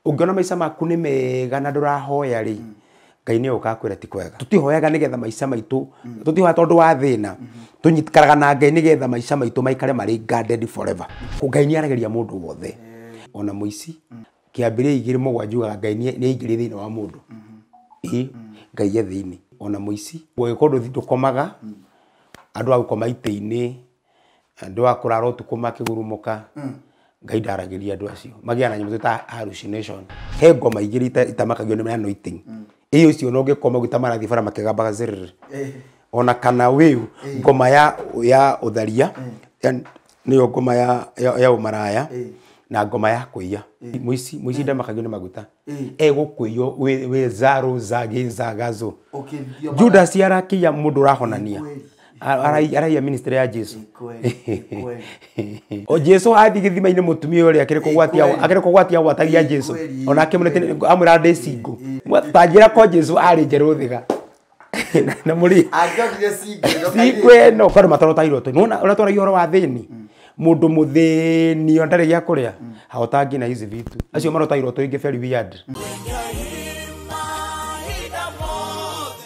Ungiona maica maku ni mega na ndurahoya ri Ngai ni ukakwira ti kwega. Tutihoyaga nigetha maica maitu, tutihoya tondu wa thina. Tunyikaraga na Ngai nigetha maica maitu maikare mari guarded forever. Ngai ni arageria mundu wothe. Ona muici kiambiria igiri mugwanja Ngai ni aingire thiini wa mundu. Ngai e thiini. Ona muici gwikorwo ndukomaga andu a gukoma ite-ini andu a kurara utuku makigurumuka Ngai ndaragiria andu acio magia na nyamũ ta hallucination. He ngoma igiri itamakagio ni anointing. Iyo ucio no ngikoma gwita marathi bara makigambaga zirr. Ona kana wiu ngoma ya utharia niyo ngoma ya umaraya na ngoma ya kuiya. Muici ndamakagio ni maguta. Egukuiyo wi zaro zage zagazo. Judas arakiya mundu urahonania. Araiya ministry ya Jesu. O Jesu athi githima-ini mutumia uria akiri kugwatia gwatagia Jesu. Ona akimwira amwira ndi single. Tanjira ko Jesu ari njeru thiga. Na muri angĩokire single single no kwari matarota iroto. Nona uria twaragia uhoro wa thini. Mundu muthini ndari gĩa kuria haotangi na hizi vitu. Acio marota iroto ingi very weird.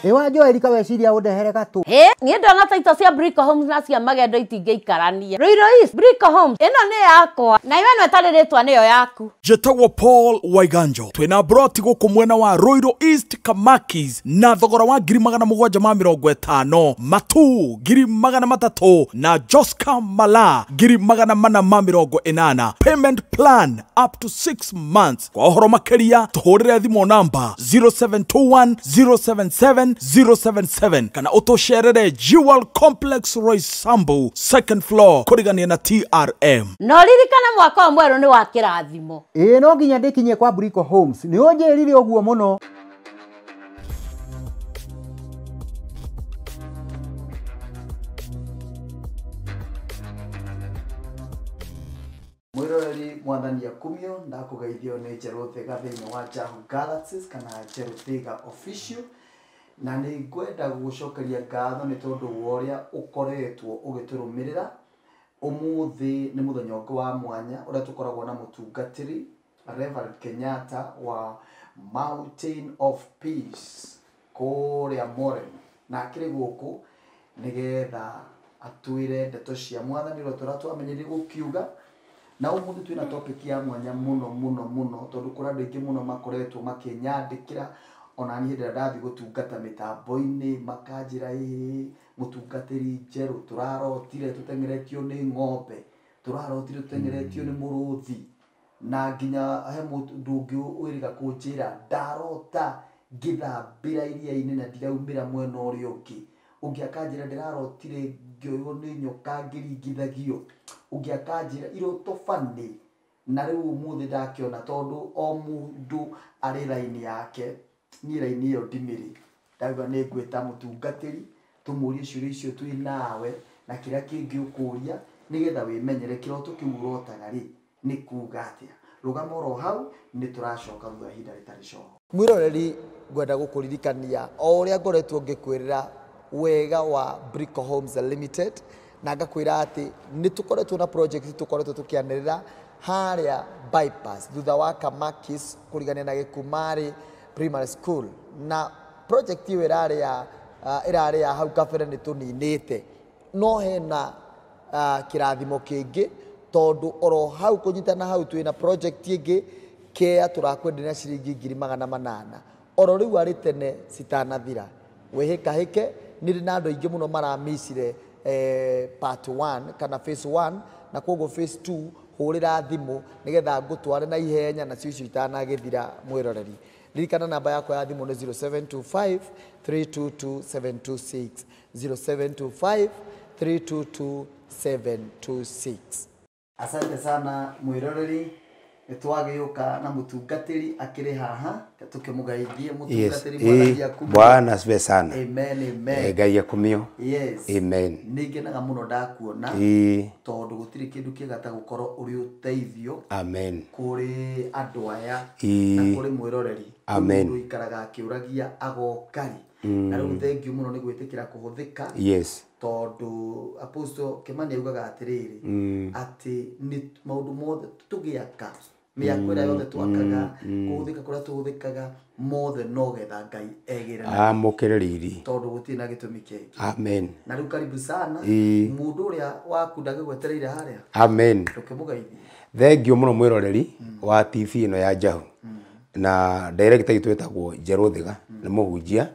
Ewa Joel kaweciria undehere gatu. He, nie ndona taito cia Brico Homes na cia magendo itingĩikarania. Ruiru East, Brico Homes, ĩno nĩ yakwa. Na iwe no ĩtarĩ rĩtwa nĩyo yaku. Njĩtagwo Paul Waiganjo. Twĩna broti gũkũ mwena wa Ruiru East Kamakis na thogora wa 750,000, Matu 300,000 na Joska Mala 480,000. Payment plan up to 6 months. Kwa ũhoro makĩria tũhũrĩre thimũ namba 0721 077 077 kana ũtũcerere Jewel Complex Roysambu second floor kũrigania na TRM. No ririkana mwaka mwerũ nĩ wa kĩrathimo. Ĩĩ no nginya ndĩkinye kwa Brico Homes. Nĩ ũnjĩrire ũguo mũno. Mwiroreri mwathani akumio ndakugeithio nĩ Njerũ Thiga thĩinĩ wa Jahu Galaxies kana Njerũ Thiga Official. Na nĩ ngwenda gũgũcokeria ngatho nĩ tondũ wa ũrĩa ũkoretwo ũgĩtũrũmĩrĩra. Ũmũthĩ nĩ mũthenya ũngĩ wa mwanya ũrĩa tũkoragwo na mũtungatĩri Reverend Kenyatta wa Mountain of Peace kũrĩa Morem, na akĩrĩ gũkũ nĩgetha atwĩre ndeto cia mwathani ũrĩa tũratwamenyerie gũkiuga. Na ũmũthĩ twĩna topic ya mwanya mũno mũno mũno tondũ kũrĩ andũ aingĩ mũno makoretwo makĩnyandĩkĩra ona niĩ hĩndĩ ĩrĩa ndathiĩ gũtungata mĩtambo-inĩ makanjĩra ĩĩ mũtungatĩri Njerũ tũrarotire tũteng'eretio nĩ ng'ombe, tũrarotire tũteng'eretio nĩ mũrũthi, na nginya he mũndũ ũngĩ wĩrĩga kũnjĩra ndarota ngĩthambĩra iria-inĩ na ndiraumĩra mwena ũrĩa ũngĩ. Ũngĩ akanjĩra ndĩrarotire ngĩoywo nĩ nyoka ngĩringithagio. Ũngĩ akanjĩra iroto bani. Na rĩu ũmũthĩ ndakĩona tondũ o mũndũ arĩ raini yake, niĩ raini ĩyo ndimĩrĩ. Ndauga nĩ ngwĩta mũtungatĩri tũmũrie ciũria icio twĩ nawe na kĩrĩa kĩngĩ ũkũria nĩgetha wĩmenyere kĩroto kĩu ũrotaga rĩ nĩ kuga atĩa. Rũgama oro hau nĩ tũracoka thutha wa ihinda rĩtarĩ coho. Mwĩroreri ngwenda gũkũririkania o ũrĩa ngoretwo ngĩkwĩrĩra wega wa Brico Homes Limited, na ngakwĩra atĩ nĩ tũkoretwo na project tũkoretwo tũkĩanĩrĩra harĩa bypass thutha wa Kamakis kũrigania na Gĩkumarĩ Primary School, na project ĩyo ĩrarĩ ya hau kabere nĩ tũninĩte, no hena kĩrathimo kĩngĩ tondũ oro hau kũnyitana hau twĩna project ĩngĩ kea tũrakwenderia ciringi 800,000 oro rĩu arĩ tene citanathira. Wĩhĩkahĩke nĩ ndĩ na andũ aingĩ mũno maramicire part 1 kana phase 1 na koguo phase 2 hũrĩra thimũ nĩgetha ngũtware na ihenya nacio icio itanagĩthira. Mwĩroreri ririkana namba yakwa ya thimũ nĩ 0725 322 726, 0725 322 726. Asante sana mwĩroreri, nĩtwagĩũka na mũtungatĩri akĩrĩ haha tũkĩmũgeithie mũtungatĩri mwathani akumio. Bwana asifiwe sana. Amen, amen. Ngai akumio. Yes. Amen. Nĩngenaga mũno ndakuona tondũ gũtirĩ kĩndũ kĩega ta gũkorwo ũrĩ ũteithio. Amen. Kũrĩ andũ aya na kũrĩ mwĩroreri. Amen. Mũndũ ũikaraga akĩũragia agoka rĩ. Na rĩu thengiũ mũno nĩ gwĩtĩkĩra kũhũthĩka. Yes. Tondũ Apostle Kimani augaga atĩrĩrĩ atĩ nĩ maũndũ mothe tũgĩaka Mĩako ĩrĩa yothe twakaga, kũhũthĩka kũrĩa tũhũthĩkaga, mothe no getha Ngai egĩre na Amũkĩre riri. Tondũ gũtirĩ na gĩtũmi kĩngĩ. Amen. Na rĩu karibu sana. Ĩĩ. Mũndũ ũrĩa waku ndagĩgwetereire harĩa. Amen. Ndũkĩmũgeithie. Thengiũ mũno mwĩroreri wa TV ĩno ya Njahu. Na director itũ ĩtagwo Njerũ Thiga, nĩ mũhunjia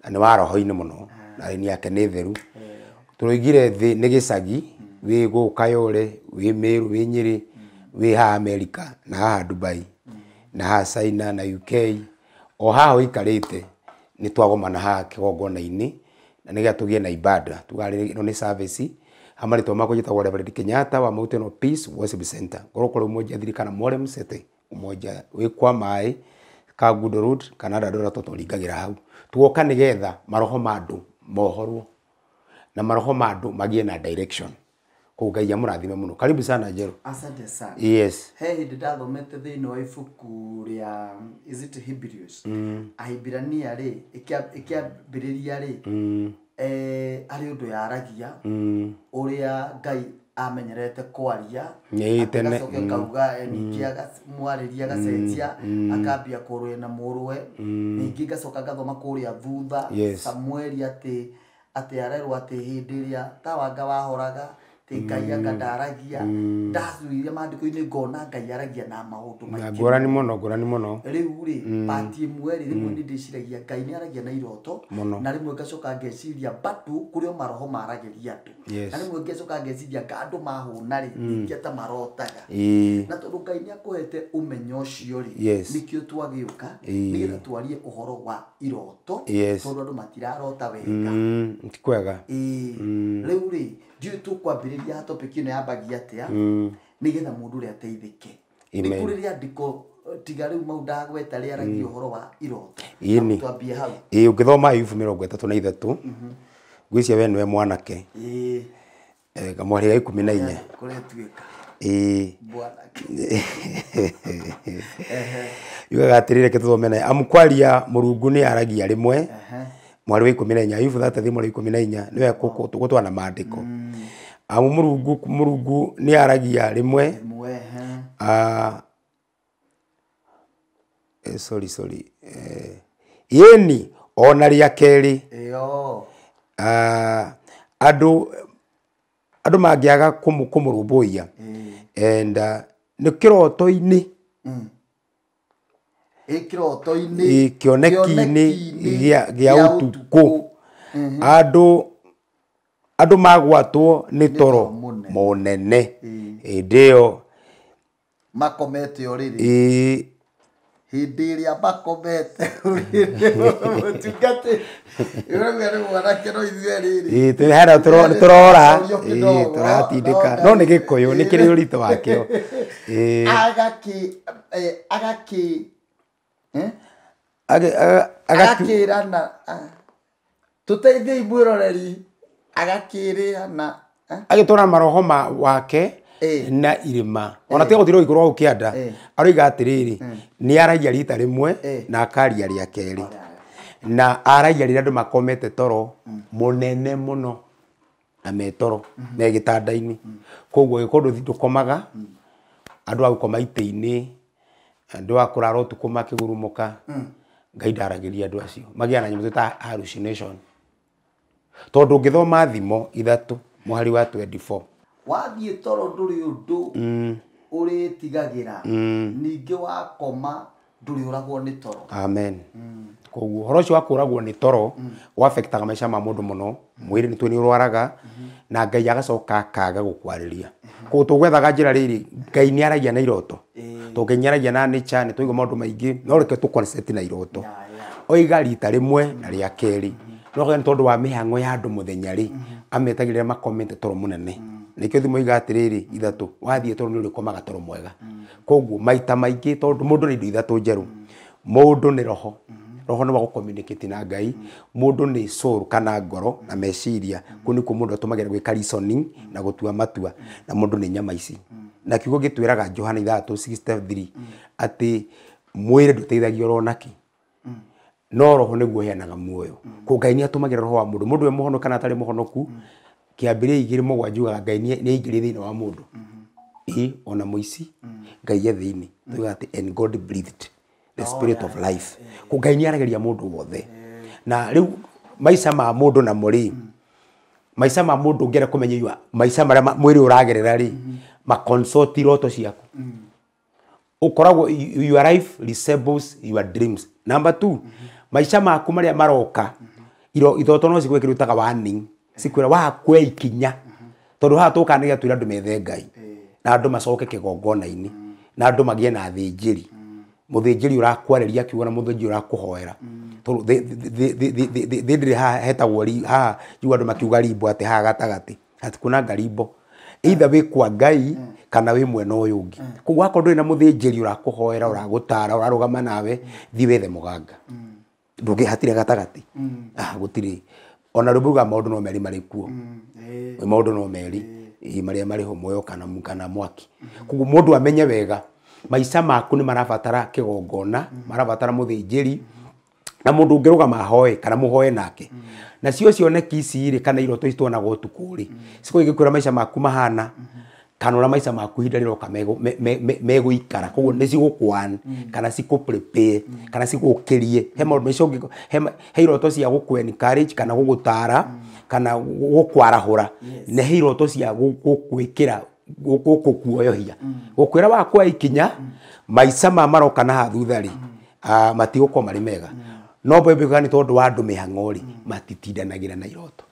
na nĩ wa roho-inĩ mũno, na raini yake nĩ theru. Tũroigire thĩ nĩ gĩcagi, wĩ gũkũ Kayole, wĩ Meru, wĩ Nyĩrĩ, wĩ haha America, na haha Dubai, na haha China na UK, o haha ũikarĩte nĩ twagomana haha kĩgongona-inĩ na nĩgetha tũgĩe na ibada. Tugaga ĩno nĩ service. Ha marĩtwa makwa njĩtagwo Reverend Kenyatta wa Mountain of Peace Worship Center. Ngorwo kũrĩ Umoja Thiri kana Mwale Msete, Umoja wĩ kwa maĩ Kangundo Road kana Dandora tũringagĩra hau. Tugoka nĩgetha maroho ma andũ mohorwo na maroho ma andũ magĩe na direction. Koguo Ngai amũrathime mũno. Karibu sana Njerũ. Asante sana. Yes. He hĩndĩ ndathomete thĩinĩ wa ibuku rĩa, is it Hebrews? Ahibirania rĩ, ĩkĩambĩrĩria rĩ, harĩ ũndũ yaragia ũrĩa Ngai amenyerete kwaria. Ĩĩ, tene. Agacoka akauga, ningĩ mwarĩria agacenjia, akambia kũrũa na mũrũwe. Ningĩ ngacoka ngathoma kũrĩa thutha. Yes. Samueli atĩ arerwo atĩ hĩndĩ ĩrĩa tawanga wahoraga atĩ Ngai anga ndaragia. Ndacuirie maandĩko-inĩ ngona Ngai aragia na maũndũ Na maingĩ. ngũrani mũno, ngũrani mũno. Rĩu rĩ, pati ĩmwe rĩ, rĩmwe nĩ ndĩciragia Ngai nĩ aragia na iroto. Mũno. Na rĩmwe ngacoka ngeciria bado kũrĩ o maroho maragĩria andũ. Yes. Na rĩmwe ngacoka ngeciria nga andũ mahũna rĩ, ningĩ ta marotaga. Ĩĩ. Na tondũ Ngai nĩ akũhete ũmenyo ũcio rĩ, Yes. nĩkĩo twagĩũka Ĩĩ. nĩgetha twarie ũhoro wa iroto. Yes. Tondũ andũ matirarota wega. Ti kwega. Ĩĩ. Rĩu rĩ, ndiũĩ tũkwambĩrĩria topic ĩno yambagia atĩa nĩgetha mũndũ ũrĩa ateithĩke. Nĩ Amen. kũrĩ rĩandĩko tiga rĩu mau ndagweta rĩaragia ũhoro wa iroto. Ĩni. Twambie hau. Ĩĩ, ũngĩthoma Ayubu 33, ngwĩciria we nĩwe mwanake. Ĩĩ. Kamweri ga 14. Kũretuĩka. Ĩĩ. Mwanake. Yugaga atĩrĩrĩ, reke tũthome naye. Amu kwaria Mũrungu nĩ aragia rĩmwe, mweri wa 14, Ayubu 33 mweri wa 14, nĩwe gũtwana na maandĩko. Amu Mũrungu nĩ aragia rĩmwe. Rĩmwe, Sorry, sorry. Ĩni ona rĩa kerĩ. Ĩyo. Andũ mangĩaga kũmũrũmbũiya. And nĩ kĩroto-inĩ. Ĩ kĩroto-inĩ. Kĩoneki-inĩ gĩa ũtukũ. Andũ magwatwo nĩ toro mũnene. Hĩndĩ ĩyo makomete ũrĩrĩ. Hĩndĩ ĩrĩa makomete ũrĩrĩ. Mũtungati. Ũrauga nĩ mwanake no ithuĩ rĩrĩ. Ĩĩ, hena tũrora. Ĩĩ, tũratindĩka. No nĩ Gĩkũyũ, nĩ kĩrĩ ũritũ wakĩo. Ĩĩ. Agakĩ, agakĩrana. Tũteithiei mwĩroreri. Agakĩrĩana. Agĩtwara maroho ma wake na irĩma. Ona tiga gũtirwo igũrũ hau kĩanda. Aroiga atĩrĩrĩ, nĩ aragia rita rĩmwe na akaria rĩa kerĩ. Na aragia rĩrĩa andũ makomete toro mũnene mũno na me toro me gĩtanda-inĩ. Koguo kũndũ ndũkomaga, andũ a gũkoma itĩ-inĩ, andũ a kũrara ũtukũ makĩgurumũka, Ngai ndaragĩria andũ acio. Magĩaga na nyamũ twĩtaga hallucination. Tondũ ũngĩthoma Thimo 3 mũhari wa 24. Wathiĩ toro ndũrĩ ũndũ ũrĩtigagĩra. Ningĩ wakoma ndũrĩũragwo nĩ toro. Amen. Koguo ũhoro ũcio wa kũragwo nĩ toro ũaffectaga maica ma mũndũ mũno. Mwĩrĩ nĩ nĩ ũrwaraga na Ngai agacoka akaga gũkwarĩria. Koguo tũgwethaga njĩra rĩrĩ, Ngai nĩ aragia na iroto. Tondũ Ngai nĩ aragia na nature, nĩ twaigua maũndũ maingĩ, no reke tũ concentrate na iroto. Oiga rita rĩmwe na rĩa kerĩ. No nĩ tondũ wa mĩhang'o ya andũ mũthenya rĩ, ametagĩrĩra makomete toro mũnene. Nĩkĩo Thimo iga atĩrĩrĩ, 3, wathiĩ toro nĩ ũrĩkomaga toro mwega. Koguo maita maingĩ tondũ mũndũ nĩ indo ithatũ njerũ. Mũndũ nĩ roho. Roho nĩ wa gũ-communicate na Ngai. Mũndũ nĩ soul kana ngoro na meciria. Kũu nĩkuo mũndũ atũmagĩra gwĩka reasoning na gũtua matua. Na mũndũ nĩ nyama ici. Na kiugo gĩtwĩraga Johana 3:63 atĩ mwĩrĩ ndũteithagia oro nakĩ. No roho nĩguo ũheanaga muoyo. Koguo Ngai nĩ atũmagĩra roho wa mũndũ. Mũndũ we mũhonoku kana atarĩ mũhonoku, kĩambĩrĩria 2:7 yugaga Ngai nĩ aingĩrire thĩinĩ wa mũndũ. Ĩ ona mũici Ngai e thĩinĩ, tuga atĩ and God breathed the spirit of life. Ko Ngai nĩ aragĩria mũndũ wothe. Na rĩu maica ma mũndũ namo rĩ, maica ma mũndũ ũngĩenda kũmenya yua maica marĩa mwĩrĩ ũragerera rĩ, ma consult iroto ciaku. Ũkoragwo your life resembles your dreams. Number two, maica maku marĩa maroka, iroto no cigwĩkĩra ĩtaga warning, cikwĩra wakwe ikinya, tondũ haha tũkaga nĩgetha twĩre andũ methe Ngai na andũ macoke kĩgongona-inĩ na andũ magĩe na athĩnjĩri, mũthĩnjĩri ũrakwarĩria kiugo na mũthĩnjĩri ũrakũhoera, tondũ thĩ ndĩrĩ haha hetagwo haha njigua andũ makiuga rimbo, atĩ haha gatagatĩ hatikuna ngarimbo, either wĩ kwa Ngai kana wĩ mwena ũyũ ũngĩ. Koguo akorwo ndũrĩ na mũthĩnjĩri ũrakũhoera, ũragũtara, ũrarũgama nawe, thiĩ wethe mũganga. Ndũngĩ hatirĩ gatagatĩ. Ah, gũtirĩ. Ona rwĩmbo rugaga maũndũ no merĩ marĩ kuo. Maũndũ no merĩ, ĩ, marĩa marĩ ho, muoyo kana mwaki. Koguo mũndũ amenye wega maica maku nĩ marabatara kĩgongona, marabatara mũthĩnjĩri na mũndũ ũngĩrũgama ahoe kana mũhoe nake. Nacio cioneki ici rĩ, kana iroto ici tuonaga ũtukũ rĩ, cikoragwo igĩkwĩra maica maku mahana kana ũrĩa maica maku ihinda rĩroka megũikara. Koguo nĩ cigũkwan kana cikũ prepare kana cigũkĩrie he maũndũ maica he iroto cia gũkũ encourage kana gũgũtara kana gũkwarahũra, na he iroto cia gũkwĩkĩra gũkũkuoyohia, gũkwĩra wakwa ikinya maica ma maroka na haha thutha rĩ, matigũkorwo marĩ mega. No mbembe nĩ tondũ wa andũ mĩhang'o rĩ, matitindanagĩra na iroto.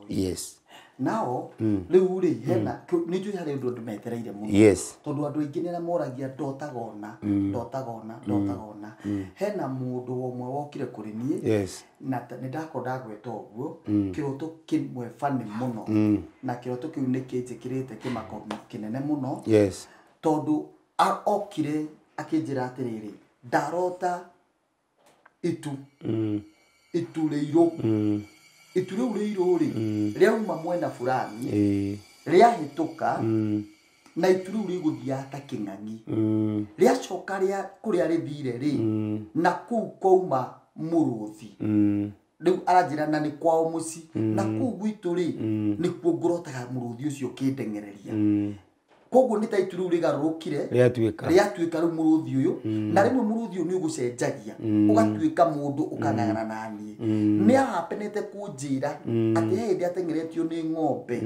Yes. Nao rĩu rĩ, hena nĩ njũĩ harĩ ũndũ andũ metereire mũno, tondũ andũ aingĩ nĩ arĩa moragia, ndotaga ũna, ndotaga ũna, ndotaga ũna. Hena mũndũ ũmwe wokire kũrĩ niĩ na nĩ ndakorwo ndagweta ũguo kĩroto kĩmwe bani mũno, na kĩroto kĩu nĩ kĩnjĩkĩrĩte kĩmako kĩnene mũno, tondũ okire akĩnjĩra atĩrĩrĩ, ndarota itu, itu rĩirũ, itu rĩu rĩirũ rĩ, rĩauma mwena fulani, rĩahĩtũka, na itu rĩu rĩgũthiaga ta kĩng'ang'i, rĩacoka rĩa kũrĩa rĩthire rĩ, na kũu kwauma mũrũthi. Rĩu aranjĩra na nĩ kwao mũciĩ, na kũu gwitũ rĩ, nĩkuo ngũrotaga mũrũthi ũcio ũkĩndengereria. Koguo nĩ ta itu rĩu rĩgarũrũkire, rĩatuĩka, rĩatuĩka rĩu mũrũthi ũyũ, na rĩmwe mũrũthi ũyũ nĩ ũgũcenjagia ũgatuĩka mũndũ ũkang'ang'ana naniĩ. Nĩ ahapenete kũnjĩra atĩ he hĩndĩ ateng'eretio nĩ ng'ombe,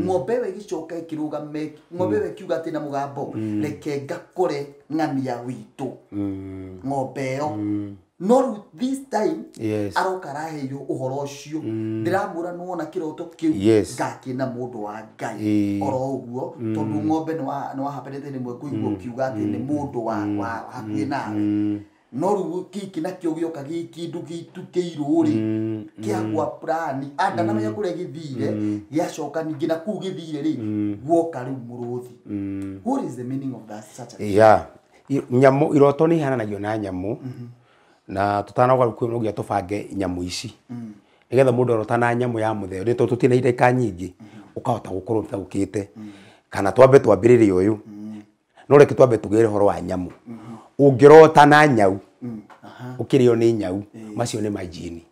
ng'ombe ĩyo ĩgĩcoka ĩkĩrũgame, ng'ombe ĩyo ĩkiuga atĩ na mũgambo, reke ngakore ng'ania witũ, ng'ombe ĩyo. No rĩu this time aroka araheirwo ũhoro ũcio, ndĩramwĩra nĩwona kĩroto kĩu, ngakĩna mũndũ wa Ngai oro ũguo, tondũ ng'ombe nĩ wahapenete rĩmwe kũigua ũkiuga atĩ nĩ mũndũ wa hakuhĩ nawe. No rĩu gĩkĩ nakĩo gĩoka gĩ kĩndũ gĩitu kĩirũ rĩ, kĩagwa plani andanamenya kũrĩa gĩthire, gĩacoka ningĩ na kũu gĩthire rĩ, guoka rĩu mũrũthi. What is the meaning of that such a Yeah. Nyamũ, iroto nĩ ihananagio na nyamũ, na tũtanauga rĩu no nginya tũbange nyamũ ici nĩgetha mũndũ arota na nyamũ ya mũthemba, nĩ tondũ tũtirĩ na ndagĩka nyingĩ, ũkahota gũkorwo ũtaũkĩte. Kana twambe twambĩrĩrie ũyũ, no reke twambe tũgĩre ũhoro wa nyamũ. Ũngĩrota na nyau, ũkĩrĩo nĩ nyau, macio nĩ majini.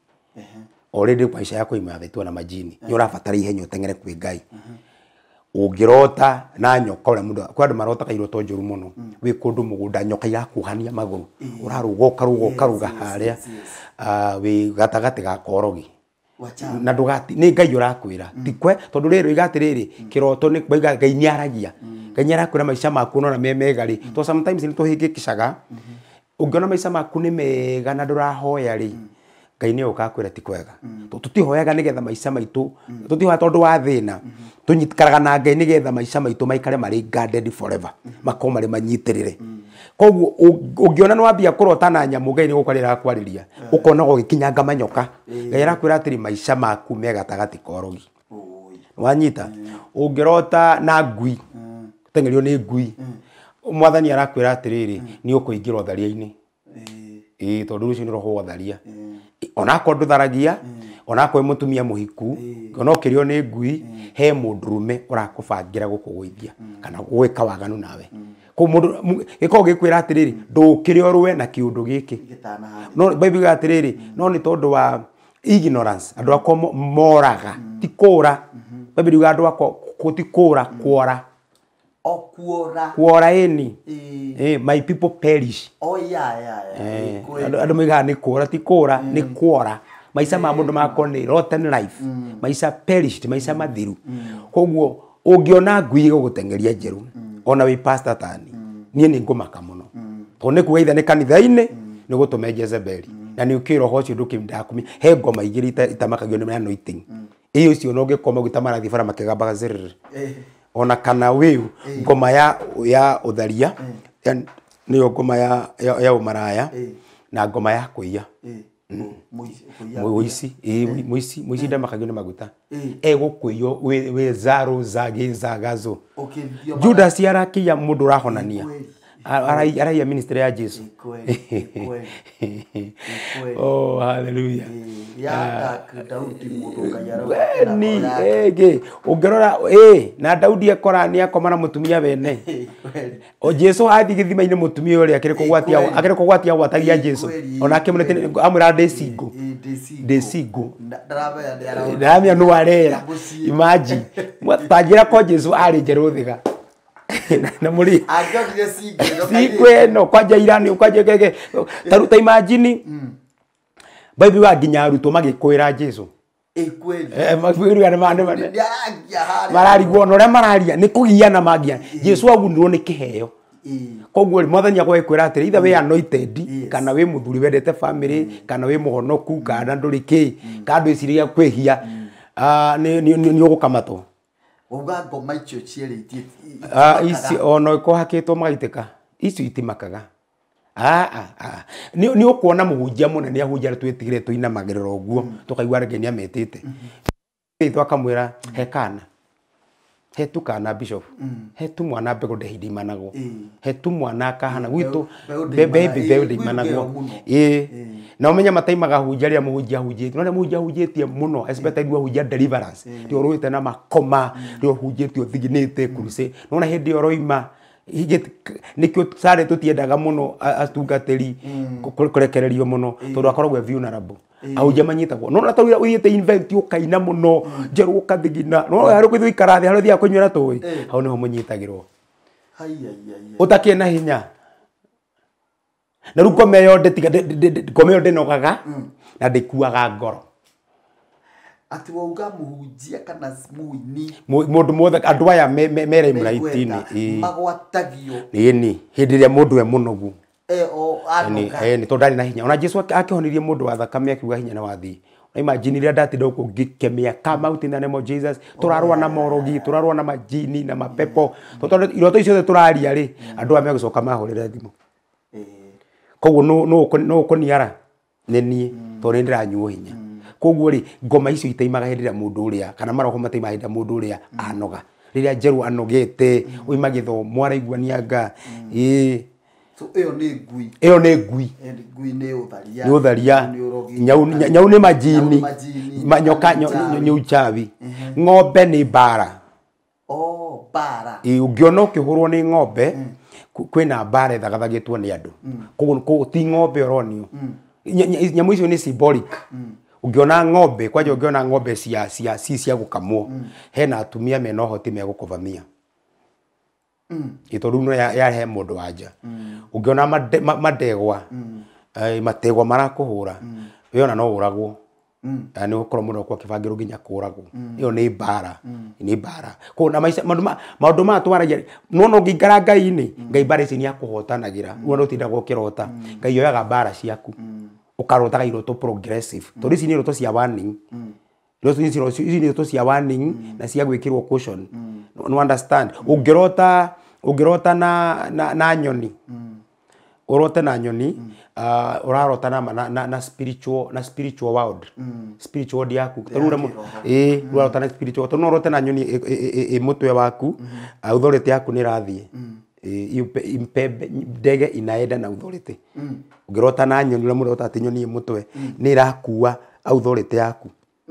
Already maica yako imathĩtwo na majini, nĩ ũrabatara ihenya ũteng'ere kwĩ Ngai. Ũngĩrota na nyoka, ũrĩa mũndũ, kwĩ andũ marotaga iroto njũru mũno, wĩ kũndũ mũgũnda, nyoka irakuhania magũrũ, ũrarũga ũkarũga ũkarũga harĩa, wĩ gatagatĩ ga korogi Wacha. Na ndũgati nĩ Ngai ũrakwĩra, ti kwe, tondũ rĩrĩ oiga atĩrĩrĩ, kĩroto nĩ oiga Ngai nĩ aragia, Ngai nĩ arakwĩra maica maku nona me mega rĩ, to sometimes nĩ tũhĩngĩcaga. Ũngĩona maica maku nĩ mega na ndũrahoya rĩ, Ngai nĩ ũkakwĩra ti kwega. Tũtihoyaga nĩgetha maica maitũ, tũtihoyaga tondũ wa thĩna, tũnyikaraga na Ngai nĩgetha maica maitũ maikare marĩ guarded forever, makorwo marĩ manyitĩrĩre. Koguo ũngĩona nĩ wambia kũrota na nyamũ, Ngai nĩ gũkwarĩra akwarĩria, ũkonaga ũgĩkinyanga manyoka, Ngai arakwĩra atĩrĩ, maica maku me gatagatĩ ka ũrogi. Oi. Wanyita? Ũngĩrota na ngui, teng'erio nĩ ngui, mwathani arakwĩra atĩrĩrĩ, nĩ ũkũingĩra ũtharia-inĩ. Ĩĩ, tondũ rũciũ nĩ roho wa ũtharia, onakorwo ndũtharagia, onakorwo wĩ mũtumia mũhiku, ona ũkĩrĩo nĩ ngui, he mũndũrũme ũrakũbangĩra gũkũgũithia kana gwĩka waganu nawe. Koguo mũndũ gĩkoragwo gĩkwĩra atĩrĩrĩ, ndũkĩre ũrũe na kĩũndũ gĩkĩ. Gĩtanaharĩ. No Bible yugaga atĩrĩrĩ, no nĩ tondũ wa ignorance andũ akwa moraga, ti kũra. Bible yugaga andũ akwa ti kũra, kuora. O kuora. Kuora ĩni. Ĩĩ. My people perish. Oh, yeah. Kweli. Andũ moigaga nĩ kũra, ti kũra, nĩ kuora. Maica ma mũndũ makorwo nĩ rotten life, maica perished, maica mathiru. Koguo ũngĩona ngui ĩgũgũteng'eria njerũ, ona wĩ pastor tani, niĩ nĩ ngũmaka mũno, tondũ nĩ kuga ithe nĩ kanitha-inĩ nĩ gũtũme Jezebeli, na nĩ ũkĩ roho ũcio ndũkĩndakũmi. He ngoma igĩrĩ itamakagio nĩ anointing ĩyo, ũcio na ũngĩkoma ũguo marathiĩ bara makĩgambaga zĩrĩrĩ, ona kana wĩu ngoma ya ũtharia, nĩyo ngoma ya ũmaraya, na ngoma ya kũiya. Kũiya. Mũici, ĩĩ, mũici ndamakagio nĩ maguta. Egũkũiywo wĩ zaro zage zagazo. Ũkĩthio. Judas arakĩiya mũndũ ũrahonania. Kweli. Araiya ministry ya Jesu. Kweli, kweli. Kweli. Oh, hallelujah. Ya Daudi mũndũ Ngai arauga Ni ena ngoro yake. ĩngĩ ũngĩrora ĩ na Daudi akora nĩ akoma na mũtumia wene. Kweli. O Jesu athiĩ gĩthima-inĩ, mũtumia ũrĩa akĩrĩ kũgwatia, Kweli. akĩrĩ kũgwatia gwatagia Jesu. Kweli. Ona akĩmwĩra amwĩra ndĩ single. Ĩĩ, ndĩ single. Ndĩ single. Ndaramenya nĩ arona. Ndamenya nũ arera. Mũciĩ. Imagine tanjĩra ko Jesu arĩ njerũ thiga na mũrĩ Angĩokire single ĩno. Single ĩno kwanja irani kwanja keke taruta. Imagine Bible wa nginya arutwo magĩkwĩra Jesu. Ĩĩ, kweli. Magĩkwĩra nĩ Nĩ aragia harĩa. Mararigwo ona ũrĩa mararia nĩ kũgiana mangia. Jesu agunirwo nĩ kĩheo. Koguo rĩ, mwathani akwĩra atĩrĩ, either wĩ anointed, kana wĩ mũthuri wendete family, kana wĩ mũhonoku, kana ndũrĩ kĩ, kana ndwĩciragia kwĩhia, nĩ ũgũkamatwo. Wauga ngoma icio cierĩ Ici ona ikohakĩtwo magaitĩka, icio itimakaga. Nĩ ũkuona mũhunjia mũnene ahunjia arĩa twĩtigĩre tũinamagĩrĩra ũguo tũkaigua rĩngĩ nĩ ametĩte itũ, akamwĩra he kana, he tu kana bishop, he tu mwana, mbegũ ndĩ imanagwo. He tu mwana kahana gwitũ. Mbeũ mbeũ ndĩimana- ndĩimanagwo. Ĩĩ, mũno. Ĩĩ, na ũmenye mataimaga hunjia rĩrĩa mũhunjia ahunjĩtie, no rĩrĩa mũhunjia ahunjĩtie mũno, especially ahunjia deliverance, rĩrĩa ũrũĩte na makoma, rĩrĩa ũhunjĩtie ũthiginĩte crusade, nona hĩndĩ ĩyo ũroima nĩkĩo sare tũtiendaga mũno atungatĩri kũrekererio mũno, tondũ akoragwo e vulnerable. Ahunjia manyitagwo no na taũira ũthiĩte invent ũkaina mũno njerũ ũkathigina, no harĩ gũthiĩ ũikara thĩ harĩa ũthiaga kũnyuĩra tũĩ, hau nĩho mũnyitagĩrwo. Hai, ai, ai, ai. Ũtakĩrĩ na hinya na rĩu ngoma ĩyo ndĩtiga ngoma ĩyo ndĩnogaga na ndĩkuaga ngoro. Atĩ wauga mũhunjia kana mũini? Mũndũ mothe, andũ aya me limelight-inĩ. Megweta, magwatagio. Ĩni hĩndĩ ĩrĩa mũndũ e mũnogu. O anoga. Ĩni tondũ ndarĩ na hinya. Ona Jesu akĩhonirie mũndũ wa thakame akiuga hinya nĩ wathiĩ. Imagine rĩrĩa ndatinda gũkũ ngĩkemea, "Come out in the name of Jesus," tũrarũa na morogi, tũrarũa na majini na mapepo, tondũ iroto icio ciothe tũraria rĩ, andũ aya megũcoka mahũrĩre thimũ. Koguo nũ ũkũniara nĩ niĩ, tondũ nĩ ndĩranyuo hinya. Koguo rĩ, ngoma icio itaimaga hĩndĩ ĩrĩa mũndũ ũrĩa, kana maroho mataimaga hĩndĩ ĩrĩa mũndũ ũrĩa anoga, rĩrĩa njerũ anogete, oima gĩthomo araigua nĩanga ĩĩ. So ĩyo nĩ ngui. Ĩyo nĩ ngui. Ngui nĩ ũtharia. Nĩ ũtharia. Nĩ ũrogi. Nyau nĩ majini. Nyau nĩ majini. Nyoka Nĩ uchawi. nĩ uchawi. Ng'ombe nĩ mbara. Oh, mbara. Ĩ, ũngĩona ũkĩhũrwo nĩ ng'ombe, kwĩna mbara ĩthagathagĩtwo nĩ andũ. Koguo ti ng'ombe ũronio. Nyamũ icio nĩ symbolic. Ũngĩona ng'ombe kwanja, ũngĩona ng'ombe cia ci cia gũkamwo, hena atumia mena ũhoti megũkũvamia. Ĩ, tondũ rĩu no yarehe mũndũ wa nja. Ũngĩona mandegwa, mategwa marakũhũra, we ona no ũragwo. Na nĩ gũkorwo mũndũ akorwo akĩbangĩrwo nginya kũragwo. Ĩyo nĩ mbara, nĩ mbara. Koguo na maica maũndũ maya twaragia, nona ũngĩikara Ngai-inĩ, Ngai mbara ici nĩ akũhotanagĩra. Rĩu ona ũtindaga ũkĩrota, Ngai oyaga mbara ciaku, ũkarotaga iroto progressive, tondũ ici nĩ iroto cia warning. Iroto ici nĩ iroto cia warning na cia gwĩkĩrwo caution. No understand, ũngĩrota na nyoni, ũrote na nyoni, ũrarota na spiritual world, spiritual world yaku. Tarĩu ũrĩa kĩroho. Ĩĩ, ũrarota na spiritual, tondũ no ũrote na nyoni ĩ mũtwe waku, authority yaku nĩ ĩrathiĩ. Ĩ, impembe ndege inaenda na authority. Ũngĩrota na nyoni, ũrĩa mũrota atĩ nyoni ĩ mũtwe nĩ ĩrakua authority yaku,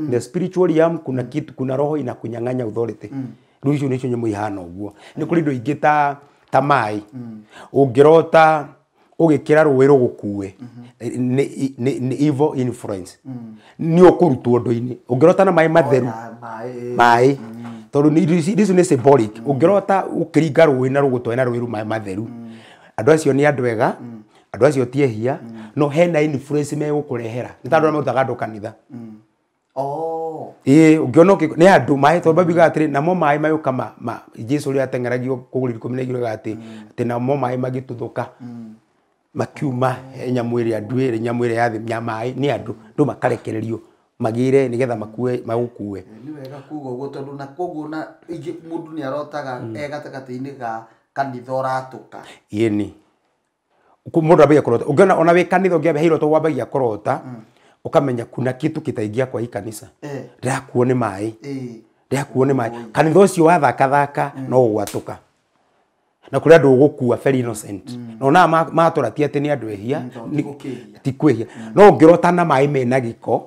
the spiritual realm, kuna kitu, kuna roho inakunyang'anya authority. Rĩu icio nĩcio nyamũ ihana ũguo. Nĩ kũrĩ indo ingĩ ta maĩ. Ũngĩrota ũgĩkĩra rũĩ rũgũkue, nĩ evil influence, nĩ ũkũrutwo ũndũ-inĩ. Ũngĩrota na maĩ matheru, Na maĩ. Maĩ Tondũ icio nĩ symbolic. Ũngĩrota ũkĩringa rũĩ na rũgũtware na rũĩ rũu matheru, andũ acio nĩ andũ ega, andũ acio ti ehia, no hena influence megũkũrehera. Nĩ ta andũ arĩa marutaga andũ kanitha. Oh. Ĩĩ, ũngĩona nĩ andũ maĩ, tondũ Bible yugaga atĩrĩ, namo maĩ magĩũka ma Jesũ ũrĩa ateng'eragio kũgũrũ 12 oigaga atĩ namo maĩ magĩtuthũka makiuma he nyamũ ĩrĩa nduĩre, nyamũ ĩrĩa ya thĩ ya maĩ, nĩ andũ andũ makarekererio magĩre nĩgetha makue magũkue. Nĩ wega kuga ũguo, tondũ na koguo na ingĩ mũndũ nĩ arotaga e gatagatĩ-inĩ ga kanitha ũratũka. Ĩni mũndũ ambagia kũrota, ũngĩona ona wĩ kanitha ũngĩambia iroto wambagia kũrota, ũkamenya kuna kitu kitaingia kwa hii kanisa. Ndĩrakuo nĩ maĩ. Ndĩrakuo nĩ maĩ. Kanitha ũcio wathakathaka no ũgwatũka. Na kũrĩ andũ ũgũkua very innocent. Na ona matũra ti atĩ nĩ andũ ehia, ti kwĩhia. No ũngĩrota na maĩ mena gĩko,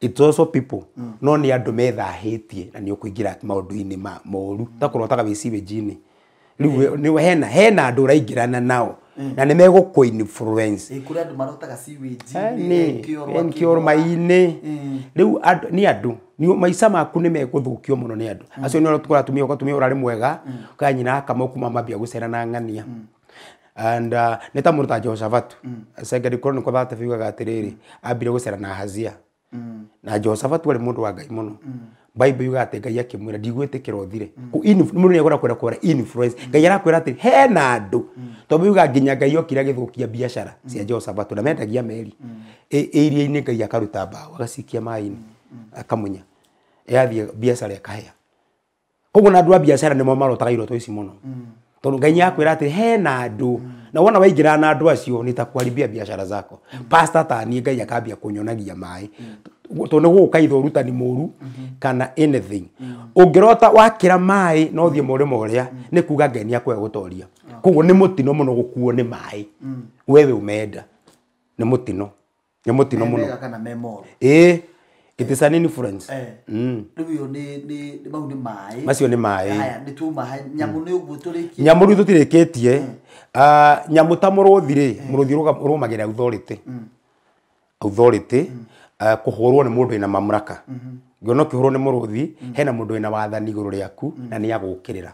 it's also people. No nĩ andũ methahĩtie na nĩ ũkũingĩra maũndũ-inĩ ma moru. Ta kũrotaga wĩ sewage-inĩ. Rĩu hena andũ ũraingĩrana nao. Na nĩ megũkũ influence. Kũrĩ andũ marotaga sewage nkĩoro mai-inĩ. Rĩu nĩ andũ, maica maku nĩ megũthũkio mũno nĩ andũ. Acio nĩ ũrĩa atumia, ũgatumia ũrarĩ mwega, ũkaya nyina akama kuma mambia gũcera na ng'ania. And nĩ ta mũndũ ta Jehoshafatu. Second Chronicles 30 yugaga atĩrĩrĩ, ambire gũcera na Ahazia. Na Jehoshafatu arĩ mũndũ wa Ngai mũno. Bible yugaga atĩ Ngai akĩmwĩra ndigwĩtĩkĩra ũthire. Mũndũ nĩ agũra kwenda influence. Ngai arakwĩra atĩ hena andũ. Tondũ yugaga nginya Ngai okire agĩthũkia biacara cia Jehoshafatu na mendagia meri. Iria-inĩ Ngai akaruta mbaũ agacikia maĩ-inĩ akamunya. Yathiĩ biacara ĩkahĩa. Koguo na andũ a biacara nĩmo marotaga iroto ici mũno. Tondũ Ngai nĩakwĩra atĩ hena andũ. Na wona waingĩra na andũ acio nĩ ta kuharibia biacara zako. Pastor ta niĩ Ngai akambia kũnyonagia maĩ. Tondũ nĩ gũgũka ithe ũrutani mũru kana anything. Ũngĩrota wakĩra maĩ no ũthiĩ mũrĩmo ũrĩa, nĩ kuga Ngai nĩakũhe gũtoria. Koguo nĩ mũtino mũno gũkuo nĩ maĩ. Wewe umeenda. Nĩ mũtino. Nĩ mũtino mũno. Kana me moru. Ĩĩ, it is an influence. Rĩu ĩyo nĩ mau nĩ maĩ. Macio nĩ maĩ. Haya, nĩ tuma nyamũ nĩ ũguo tũrĩkie. Nyamũ rĩu tũtirĩkĩtie. Nyamũ ta mũrũthi rĩ, mũrũthi ũrũmagĩrĩra authority. Authority, kũhũrwo nĩ mũndũ wĩna mamlaka. Ngĩona ũkĩhũrwo nĩ mũrũthi, hena mũndũ wĩna wathani igũrũ rĩaku na nĩ agũkĩrĩra.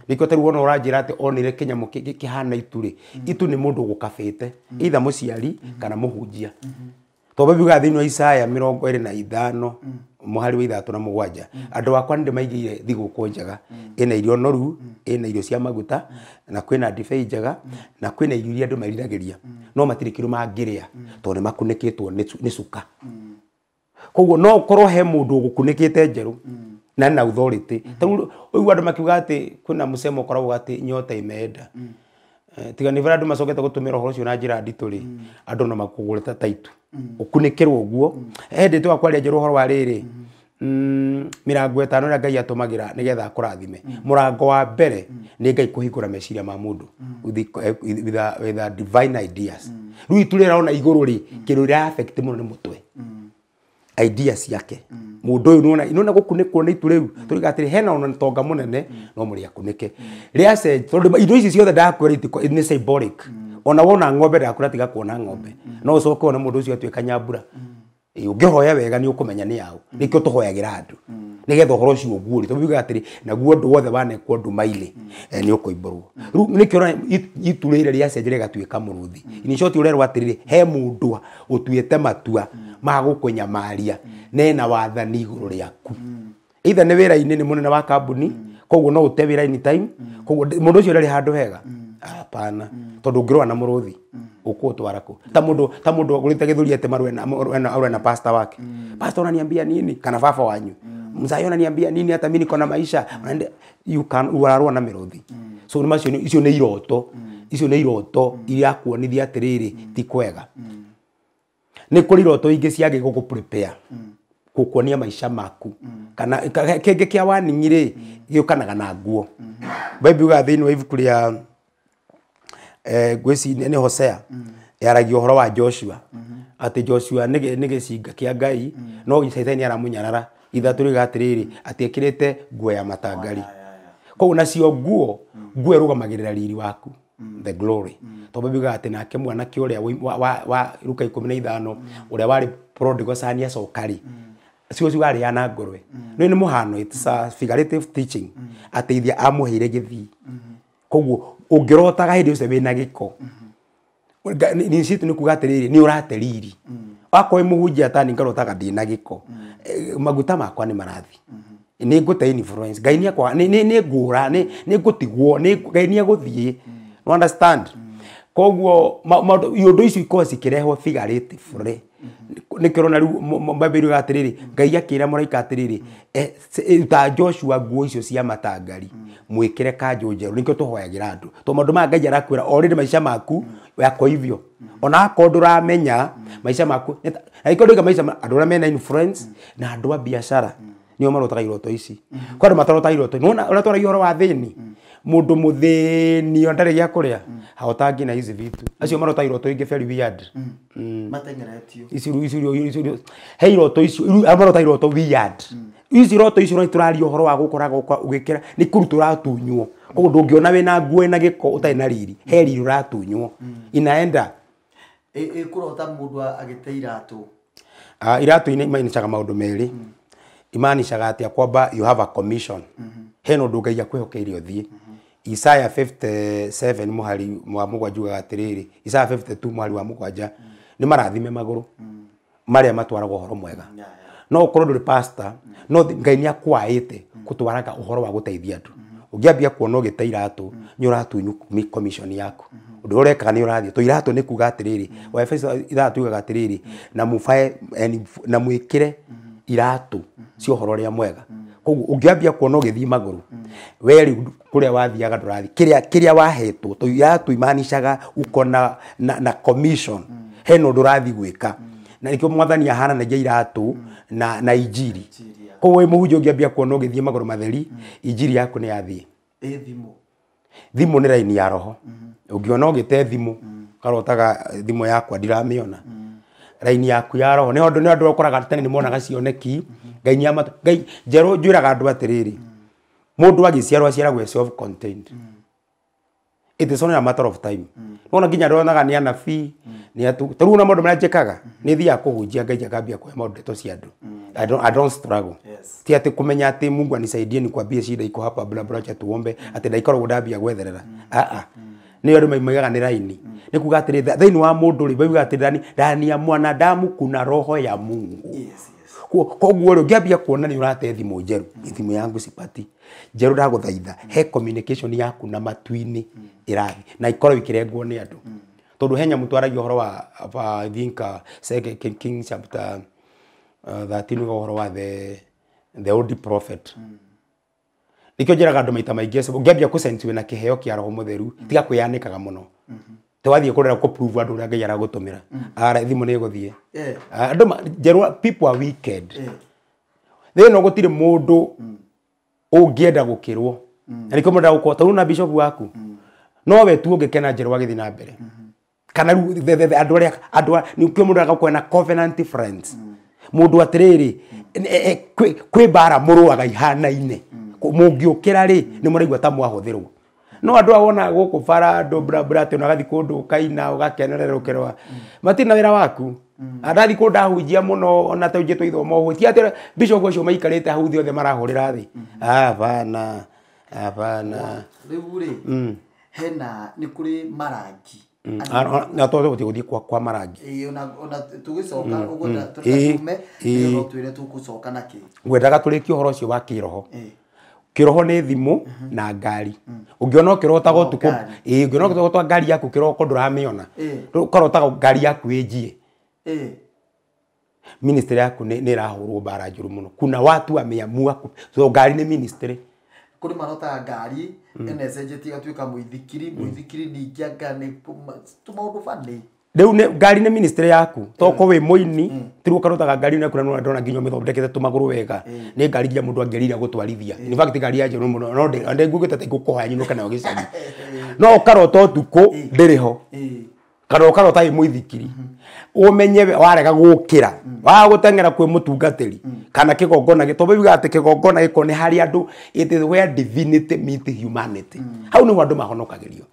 Nĩkĩo tarĩu wona ũranjĩra atĩ onire kĩnyamũ kĩhana itu rĩ, itu nĩ mũndũ ũgũkabĩte, either mũciari kana mũhunjia. Tondũ Bible yugaga thĩinĩ wa Isaya 25 mũhari wa 6 na 7, andũ akwa nĩndĩmaigĩire thigũkũ njega, ĩna irio noru, ĩna irio cia maguta, na kwĩna ndibei njega, na kwĩna irio iria andũ meriragĩria, no matirĩ kĩndũ mangĩrĩa tondũ nĩmakunĩkĩtwo nĩ cuka. Koguo no ũkorwo he mũndũ ũgũkunĩkĩte njerũ na na authority. Tarĩu ũigua andũ makiuga atĩ kwĩna mũcemo ũkoragwo atĩ nyota imeenda. Tiga nĩ barĩa andũ macokete gũtũmĩra ũhoro ũcio na njĩra nditũ rĩ, andũ no makũgũre ta taitu. Ũkunĩkĩrwo ũguo. He hĩndĩ twakwaria njerũ ũhoro wa rĩrĩ, mĩrango 5 ĩrĩa Ngai atũmagĩra nĩgetha akũrathime. Mũrango wa mbere nĩ Ngai kũhingũra meciria ma mũndũ with a divine ideas. Rĩu itu rĩrĩa ũrona igũrũ rĩ, kĩndũ rĩra affect mũno nĩ mũtwe. Ideas ciake. Mũndũ ũyũ nĩwona gũkunĩkwo nĩ itu rĩu, tũriga atĩrĩ hena ona tonga mũnene no mũrĩ akunĩke. Rĩacenjia tondũ indo ici ciothe ndakwĩra nĩ symbolic. Ona wona ng'ombe ndakwĩra tiga kuona ng'ombe. No ũcoke wone mũndũ ũcio atuĩka nyambura. Ũngĩhoya wega nĩ ũkũmenya nĩ yaũ. Nĩkĩo tũhoyagĩra andũ. Nĩgetha ũhoro ũcio ũguũrio. Tondũ yugaga atĩrĩ naguo ũndũ wothe wanekwo nduma-inĩ, nĩ ũkũimbũrwo. Rĩu nĩkĩo ũrona itu rĩrĩ rĩacenjia rĩgatuĩka mũrũthi. In short ũrerwo atĩrĩrĩ, he mũndũ ũtuĩte matua ma gũkũnyamaria na ena wathani igũrũ rĩaku. Either nĩ wĩra-inĩ nĩ mũnene wa kambuni, koguo no ũte wĩra anytime, koguo mũndũ ũcio ndarĩ handũ hega. Hapana. Tondũ ũngĩrũa na mũrũthi, ũkũũtwara kũ? Ta mũndũ ũgũrĩte gĩthũri atĩ marũe na pastor wake. Pastor unaniambia nini? Kana baba wanyu. Mzai unaniambia nini hata mimi niko na maisha. You can urarũa na mĩrũthi. So nĩ macio icio nĩ iroto. Icio nĩ iroto iria kuonithia atĩrĩrĩ ti kwega. Nĩ kũrĩ iroto ingĩ ciagĩ gũkũ prepare. Gũkuonia maica maku. Kana kĩngĩ kĩa warning rĩ, gĩũkanaga na nguo. Bible yugaga thĩinĩ wa ibuku rĩa ngwĩciria nĩ Hosea, yaragia ũhoro wa Joshua. Atĩ Joshua nĩ gĩcinga kĩa Ngai, no Caitani aramũnyarara. Ithatũ rĩuga atĩrĩrĩ, atĩ ekĩrĩte nguo ya matangari. Koguo nacio nguo ĩrũgamagĩrĩra riri waku, the glory. Tondũ Bible yugaga atĩ nake mwanake ũrĩa wa Luka 15 ũrĩa warĩ prodigal son acoka rĩ, Cio cigarĩa na ngũrwe. Nĩ mũhano, it's a figurative teaching. Ateithia amũheire gĩthii. Koguo ũngĩrotaga hĩndĩ ũcio wĩna gĩko. Nĩ citu nĩ kuga atĩrĩrĩ nĩ ũrate riri. Akorwo wĩ mũhunjia tani ngarotaga ndĩna gĩko. Maguta makwa nĩ marathi. Nĩ ngũte influence. Ngai nĩ akwa nĩ ngũra nĩ ngũtigwo nĩ Ngai nĩ egũthiĩ. You understand? Koguo iũndũ icio ikoragwo cikĩrehwo figuratively. Nĩkĩo ũrona rĩu Bible yugaga atĩrĩrĩ Ngai akĩra mũraika atĩrĩrĩ ruta Joshua nguo icio cia matangari mwĩkĩre kanjũ njerũ. Nĩkĩo tũhoyagĩra andũ tondũ maũndũ maya Ngai arakwĩra already maica maku yako hivyo. Ona akorwo ndũramenya maica maku na ikorwo ndauga maica andũ arĩa mena influence na andũ a biacara nĩo marotaga iroto ici. Kwa andũ matarotaga iroto nĩwona ũrĩa twaragia ũhoro wa thĩni mũndũ mũthĩni ona ndarĩ gĩa kũrĩa haota nginya hizi vitu acio marotaga iroto ingĩ very weird. Matengeretio ici ici he iroto icio marotaga iroto weird. Ici iroto icio no tũraria ũhoro wa gũkoraga ũgĩkĩra nĩ kũrutwo ũratunywo. Koguo ndũngĩona wĩna nguo ĩna gĩko ũtarĩ na riri he riri ũratunywo inaenda. Ĩkũrota mũndũ agĩte iratũ. Iratũ imanicaga maũndũ merĩ. Imanicaga atĩa kwamba you have a commission. Hena ũndũ Ngai akwĩhokeire ũthiĩ. Isaiah 57 mũhari wa 7 ugaga atĩrĩrĩ Isaiah 52 mũhari wa 7 nĩ marathime magũrũ marĩa matwaraga ũhoro mwega. No ũkorwo ndũrĩ pastor no Ngai nĩ akwaĩte gũtwaraga ũhoro wa gũteithia andũ. Ũngĩambia kuona ũgĩte iratũ nĩ ũratunywo commission yaku. Ũndũ ũrĩa ũrekaga nĩ ũrathiĩ. To iratũ nĩ kuga atĩrĩrĩ wa Efeso 6 yugaga atĩrĩrĩ na mũbae na mwĩkĩre iratũ cia ũhoro ũrĩa mwega. Koguo ũngĩambia kuona ũgĩthiĩ magũrũ we rĩu kũrĩa wathiaga ndũrathiĩ kĩrĩa wahetwo to iratũ imanicaga uko na commission hena ũndũ ũrathiĩ gwĩka. Na nĩkĩo mwathani ahananagia iratũ na injiri. Koguo wĩ mũhunjia ũngĩambia kuona ũgĩthiĩ magũrũ matheri injiri yaku nĩ yathiĩ. Thimũ thimũ nĩ raini ya roho. Ũngĩona ũgĩte thimũ karotaga thimũ yakwa ndiramĩona. Raini yaku ya roho nĩ andũ nĩ ũkoraga tene nĩ monaga cioneki. Ngai nĩ Ngai njerũ njwĩraga andũ atĩrĩrĩ mũndũ agĩciarwo aciaragwo self contained. It is only a matter of time. Nona nginya ndonaga nĩ anabii nĩ atu tarĩu ona maũndũ marĩa njĩkaga nĩ thiaga kũhunjia Ngai akambia kũhe maũndũ ndeto cia andũ. I don't struggle. Ti atĩ kũmenya atĩ Mungu anisaidie nikwambie shida iko hapa bla bla acha tuombe atĩ ndaikoragwo ndambia gwetherera. Nĩ andũ maigaga nĩ raini. Nĩ kuga atĩrĩ thĩinĩ wa mũndũ rĩ baiugaga atĩ ndani ya mwanadamu kuna roho ya Mungu. Koguo rĩ ũngĩambia kuona nĩ ũrate thimũ njerũ thimũ yangu sipati njerũ ndagũthaitha he communication yaku na matu-inĩ ĩrathiĩ na ikorwo ikĩrengwo nĩ andũ. Tondũ he nyamũ twaragia ũhoro wa I think Second Kings chapter 13 ũhoro wa the old prophet. Nĩkĩo njĩraga andũ maita maingĩ ũngĩambia kũsense wĩna kĩheo kĩa roho mũtheru tiga kwĩyanĩkaga mũno. Twathiĩ kũrera kũ prove andũ ũrĩa Ngai aragũtũmĩra. Ara thimũ nĩ ĩgũthiĩ. Andũ njerũ people are wicked. Thĩna gũtirĩ mũndũ ũngĩenda gũkĩrwo. Na nĩkĩo mũndũ agũkorwo tarĩu na bishop waku. No we tu ũngĩkena njerũ agĩthiĩ na mbere. Kana rĩu andũ arĩa andũ nĩkĩo mũndũ agakorwo na covenant friends. Mũndũ atĩrĩrĩ kwĩ mbara mũrũaga ihanaine. Mũngĩũkĩra rĩ nĩ mũraigua ta mwahũthĩrwo. No andũ aya wonaga gũkũ bara andũ bra bra atĩ ũgathiĩ kũndũ ũkaina ũgakenerera ũkerwa. Matirĩ na wĩra waku. Andathi kũndũ ndahunjia mũno ona ta ũnjĩtwo ithomo ũguo. Ti atĩ bishop ũcio maikarĩte hau thĩ othe marahũrĩra thĩ. Hapana. Hapana. Rĩu rĩ hena nĩ kũrĩ marangi. Na tondũ gũthiĩ kwa marangi. Ĩĩ ona tũgĩcoka ũguo tũtume nĩgetha ũtwĩre tũgũcoka na kĩ. Ngwendaga tũrĩkie ũhoro ũcio wa kĩroho. Kĩroho nĩ thimũ na ngari. Ũngĩona ũkĩrotaga ũtukũ, ũngĩona ũkĩrota ngari yaku kĩroko ndũramĩona. Ũkarotaga ngari yaku ĩnjie. Ministry yaku nĩ ĩrahũrwo mbara njũru mũno. Kuna watu wameamua so ngari nĩ ministry. Kũrĩ marotaga ngari ĩna ĩcenjetie ĩgatuĩka mũithikiri, mũithikiri ningĩ anga nĩ tũmaũndũ funny. Rĩu nĩ ngari nĩ ministry yaku. Tokorwo wĩ mũini, ti rĩu ũkarotaga ngari yaku na ndona nginya ũmĩthondekete tũmagũrũ wega. Nĩ ngari nginya mũndũ angĩrira gũtwarithia. In fact ngari ya njerũ mũno no ndĩngugĩte atĩ ngũkũhoya nyinũke nayo gĩcagi. No ũkarota ũtukũ ndĩrĩ ho. Kana ũkarota ĩ mũithikiri. Ũmenye warega gũkĩra. Waga gũteng'era kwĩ mũtungatĩri kana kĩgongona tondũ yugaga atĩ kĩgongona gĩkorwo nĩ harĩa andũ it is where divinity meet humanity. Hau nĩho andũ mahonokagĩrio.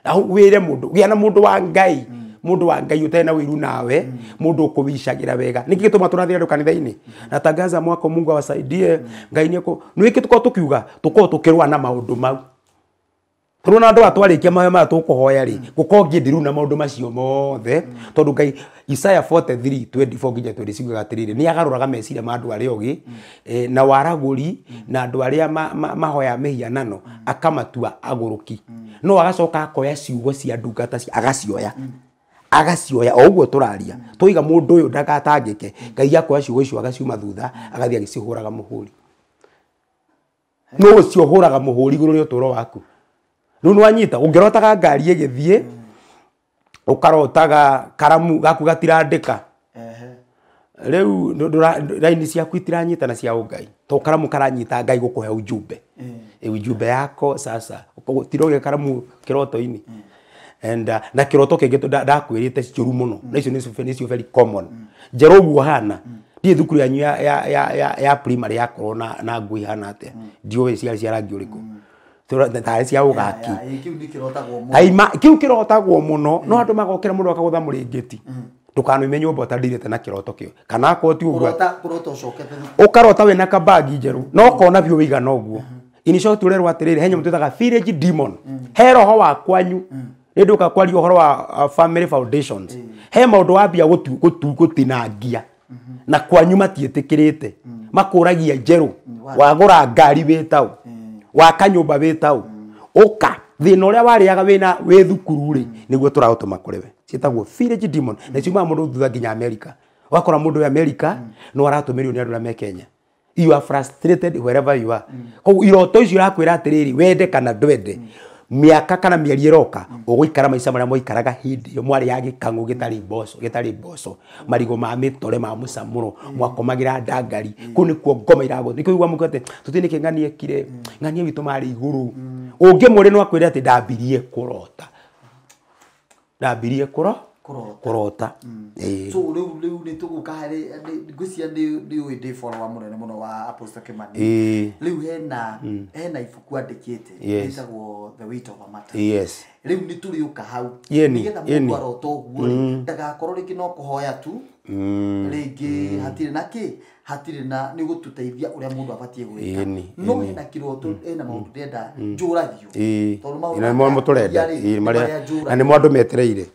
Na hau wĩre mũndũ, gĩa na mũndũ wa Ngai. Mundu wa Ngai utari na wiru nawe, mundu ukuwicagira wega. Niki gituma turathira andu kanitha-ini? Natangaza mwako, Mungu awasaidie. Ngai nieko nwiki tukorwo tukiuga tukorwo tukirwa na maundu mau. Turona andu atwarikia mahoya maya tukuhoya ri, gukorwo ngĩndiru na maundu macio mothe, tondu Ngai Isaiah 43:24 nginya 26 atiriri ni agaruraga meciria ma andu aria ogi, na waraguri na andu aria mahoya mihianano akamatua aguruki. No agacoka akoya ciugo cia ndungata agacioya. Agacioya o uguo turaria. Tuiga mundu uyu ndagatangike, Ngai akoya ciugo icio agaciuma thutha agathie agicihuraga muhuri. No ucio huraga muhuri iguru ria uturo waku. Rĩu nĩwanyita ũngĩrotaga ngari ĩgĩthiĩ, ũkarotaga karamu gaku gatirandĩka, rĩu raini ciaku itiranyita na cia ũngai, to karamu karanyita Ngai gũkũhe ujumbe. Ujumbe yako sasa tiroge karamu kĩroto-inĩ. And na kĩroto kĩngĩ ndakwĩrĩte njũru mũno, na icio nĩcio very common. Njerũ ũguo hana ndiĩ thukuru yanyu ya primary yakorwo na ngui hana atĩa, ndiũĩ ciarĩ cia rangi ũrĩkũ, tarĩ cia ũgaki. Kiu kĩrotagwo mũno, no andũ magokĩra mũndũ akagũtha mũrĩngĩti. Ndũkanoime nyũmba ũtandirĩte na kĩroto kĩu. Kana akorwo ti ũguo, ũkarota wĩna kabagi njerũ, no ũkona biũ wĩigana ũguo. In short ũrerwo atĩrĩrĩ, he nyamũ twĩtaga village demon, he roho wa kwanyu. Nĩ ndũka kwaria ũhoro wa family foundations. He maũndũ wambia gũtinangia na kwanyu matiĩtĩkĩrĩte, makũragia njerũ, wagũra ngari wĩtaũ, waka nyũmba wĩtaũ, ũka thĩna ũrĩa warĩaga wĩna wĩ thukuru rĩ, nĩguo tũraũtũma kũrĩ we. Ciĩtagwo village demon, na ciumaga mũndũ thutha nginya America. Ũgakora mũndũ wĩ America no aratũmĩrio nĩ andũ arĩa me Kenya. You are frustrated wherever you are. Koguo iroto icio irakwĩra atĩrĩrĩ, wende kana ndwende, mĩaka kana mĩeri ĩroka ũgũikara maica marĩa mwaikaraga hĩndĩ ĩyo mwarĩ ya gĩkang'ũ gĩtarĩ mboco, gĩtarĩ mboco, marigũ ma mĩtore ma mũcamũro, mwakomagĩra ndangari, kũu nĩkuo ngoma iragũ. Nĩkĩo ũiguaga mũkiuga atĩ tũtiũĩ nĩkĩ ng'ania ekire, ng'ania witũ marĩ igũrũ. Ũngĩmũria no akwĩre atĩ ndambirie kũrota. Ndambirie kũrota. So rĩu nĩ tũgũka harĩ ngwĩciria nĩ ũĩ ndĩ follower mũnene mũno wa Apostle Kimani. Rĩu hena ibuku andĩkĩte rĩtagwo The Weight of a Matter. Rĩu nĩ tũrĩũka hau nĩgetha mũndũ arota ũguo rĩ, ndagakorwo rĩngĩ no kũhoya tu, rĩngĩ hatirĩ na kĩ, hatirĩ na nĩ gũtũteithia ũrĩa mũndũ abatiĩ gwĩka. No hena kĩroto, hena maũndũ ndĩrenda njũragio, tondũ maũndũ nĩmo tũrenda, na nĩmo andũ metereire.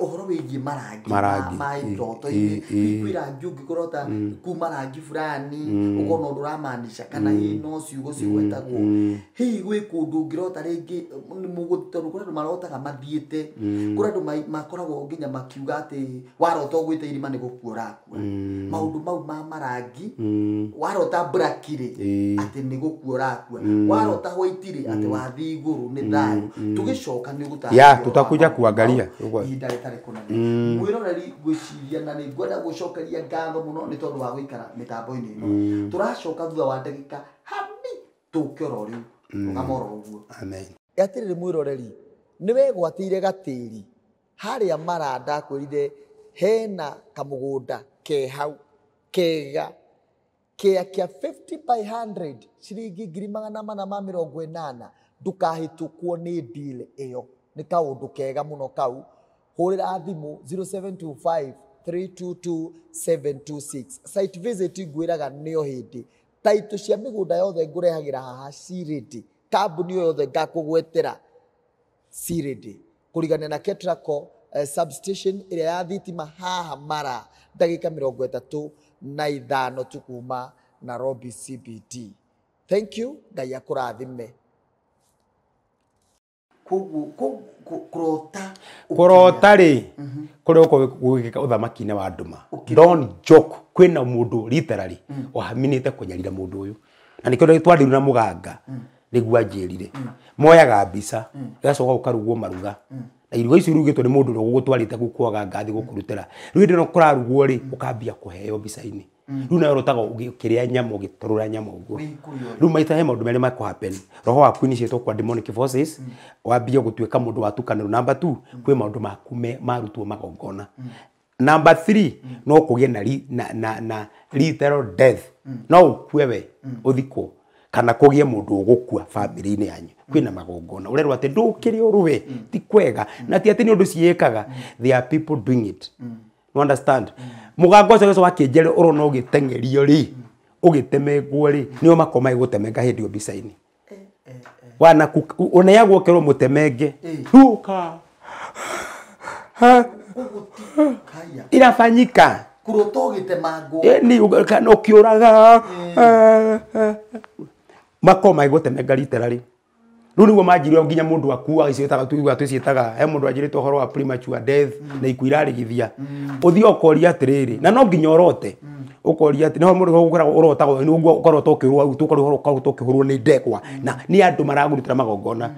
Ũhoro wĩgiĩ marangi ma iroto-inĩ, kwĩ rangi ũngĩkorwo ta kuma rangi fulani ũkona ũndũ ũramaanisha, kana hihi no ciugo cigwetagwo. Hihi gwĩ kũndũ ũngĩrota rĩngĩ, tondũ kũrĩ andũ marotaga mathiĩte, kũrĩ andũ makoragwo nginya makiuga atĩ warota ũgwĩte irima nĩ gũkua ũrakua. Maũndũ mau ma marangi, warota black rĩ, atĩ nĩ gũkua ũrakua, warota white rĩ, atĩ wathiĩ igũrũ nĩ thayũ. Tũgĩcoka nĩ ũgũtarĩria tutakuja kuangalia ihinda rĩtarĩ kũnene. Mwĩroreri ngwĩciria na nĩ ngwenda gũcokeria ngatho mũno nĩ tondũ wa gũikara mĩtambo-inĩ ĩno. Tũracoka thutha wa ndagĩka hani tũke oro rĩu, rũgama oro ũguo. Amen. Atĩrĩrĩ mwĩroreri, nĩ wegwatĩire gatĩri harĩa Mara ndakwĩrire hena kamũgũnda ke hau kega kĩa kĩa 50 by 100 ciringi 480,000. Ndũkahĩtũkwo nĩ deal ĩyo, nĩ kaũndũ kega mũno kau. Hũrĩra thimũ 0725 322 726. Site visit ngwĩraga nĩyo hĩndĩ. Taitũ cia mĩgũnda yothe ngũrehagĩra haha cirĩndĩ, kambuni yothe ngakũgwetera cirĩndĩ, kũrigania na Ketraco substation ĩrĩa ya thitima haha Mara, ndagĩka 35 tu kuma Nairobi CBD. Thank you, Ngai akũrathime. Koguo kũrota kũrota rĩ, kũrĩa gũgĩka ũthamaki-inĩ wa nduma. Don't joke, kwĩna mũndũ literally wahaminĩte kũnyarira mũndũ ũyũ, na nĩkĩo twandirwo na mũganga nĩguo anjĩrire. Moyaga mbica ĩgacoka gũkarugwo maruga, na iruga icio irugĩtwo nĩ mũndũ ũrĩa ũgũtwarĩte kũu kwa ngathi gũkũrutĩra. Rĩu hĩndĩ ĩno kũrarugwo rĩ, ũkambia kũheo mbica-inĩ. Rĩu nawe ũrotaga ũkĩrĩa nyama, ũgĩtũrũra nyama ũguo. Rĩu maita he maũndũ merĩ makũ happen. Roho waku initiate kwa demonic forces, wambie gũtuĩka mũndũ watukanĩrwo. Number 2, kwĩ maũndũ maku marutwo magongona. Number 3, no kũgĩe na literal death. No ũkue we ũthikwo. Kana kũgĩe mũndũ ũgũkua bamĩrĩ-inĩ yanyu. Kwĩna magongona. Ũrerwo atĩ ndũkĩre ũrũe, ti kwega. Na ti atĩ nĩ ũndũ ciĩkaga. There are people doing it. You understand? Mũgambo ũcio ũcio wakĩnjere ũrona ũgĩteng'erio rĩ, ũgĩtemengwo rĩ, nĩo makoma magĩgũtemenga hĩndĩ ĩyo mbica-inĩ. Wana ũneagwo ũkerwo mũtemenge. Ruka. Kaya. Inafanyika. Kũrota ũgĩtemangwo. Ĩni kana ũkĩũraga. Makoma magĩgũtemenga literally. Rĩu nĩguo manjirire nginya mũndũ akua icio ĩtaga tuiga twĩciĩtaga he mũndũ anjĩrĩte ũhoro wa premature death na ikuũ irarigithia. Ũthiĩ ũkoria atĩrĩrĩ, na no nginya ũrote. Ũkoria atĩ no mũndũ ũkoragwo ũrotagwo nĩguo ũkarota ũkĩrũa ũkorwo ũkarota ũkĩhũrwo nĩ ndegwa na nĩ andũ maragũrutĩra magongona.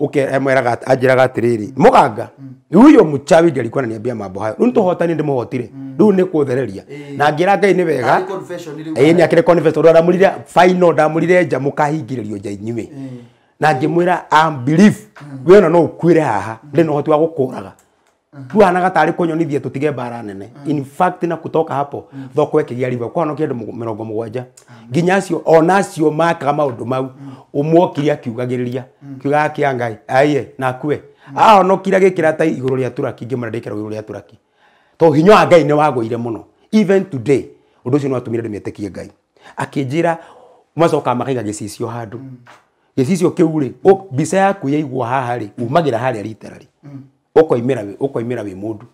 Ũkemwĩraga anjĩraga atĩrĩrĩ, mũganga huyo mchawi ndiye alikuwa ananiambia mambo hayo. Rĩu nĩtũhotani ndĩmũhotire. Rĩu nĩ kũthereria. Na ngĩra Ngai nĩ wega. Arĩ confession rĩu. Ĩĩ nĩ akĩrĩ confess tondũ ndamũrire final ndamũrire nja mũkahingĩrĩrio nja inyuĩ. Na ngĩmwĩra am believe we ona no ũkuĩre haha ndĩ na ũhoti wa gũkũraga. Rĩu hanaga tarĩ kũnyonithia tũtige mbara nene. In fact na kutoka hapo thoko ĩkĩgĩa riba kũhonokia andũ 70. Nginya acio ona acio makaga maũndũ mau ũmwe okire akiugagĩrĩria kiugaga kĩa Ngai aiye na akue. Ahonokire agĩkĩra ta igũrũ rĩa turaki ngĩmwĩra ndĩkĩra igũrũ rĩa turaki. Tondũ hinya wa Ngai nĩ wagũire mũno. Even today ũndũ ũcio nĩ watũmire ndĩmĩtĩkie Ngai. Akĩnjĩra macokaga makaiga gĩcicio handũ. Gĩcicio kĩu rĩ, mbica yaku yaigwo haha rĩ, umagĩra harĩa literally. Ũkoimĩra wĩ mũndũ.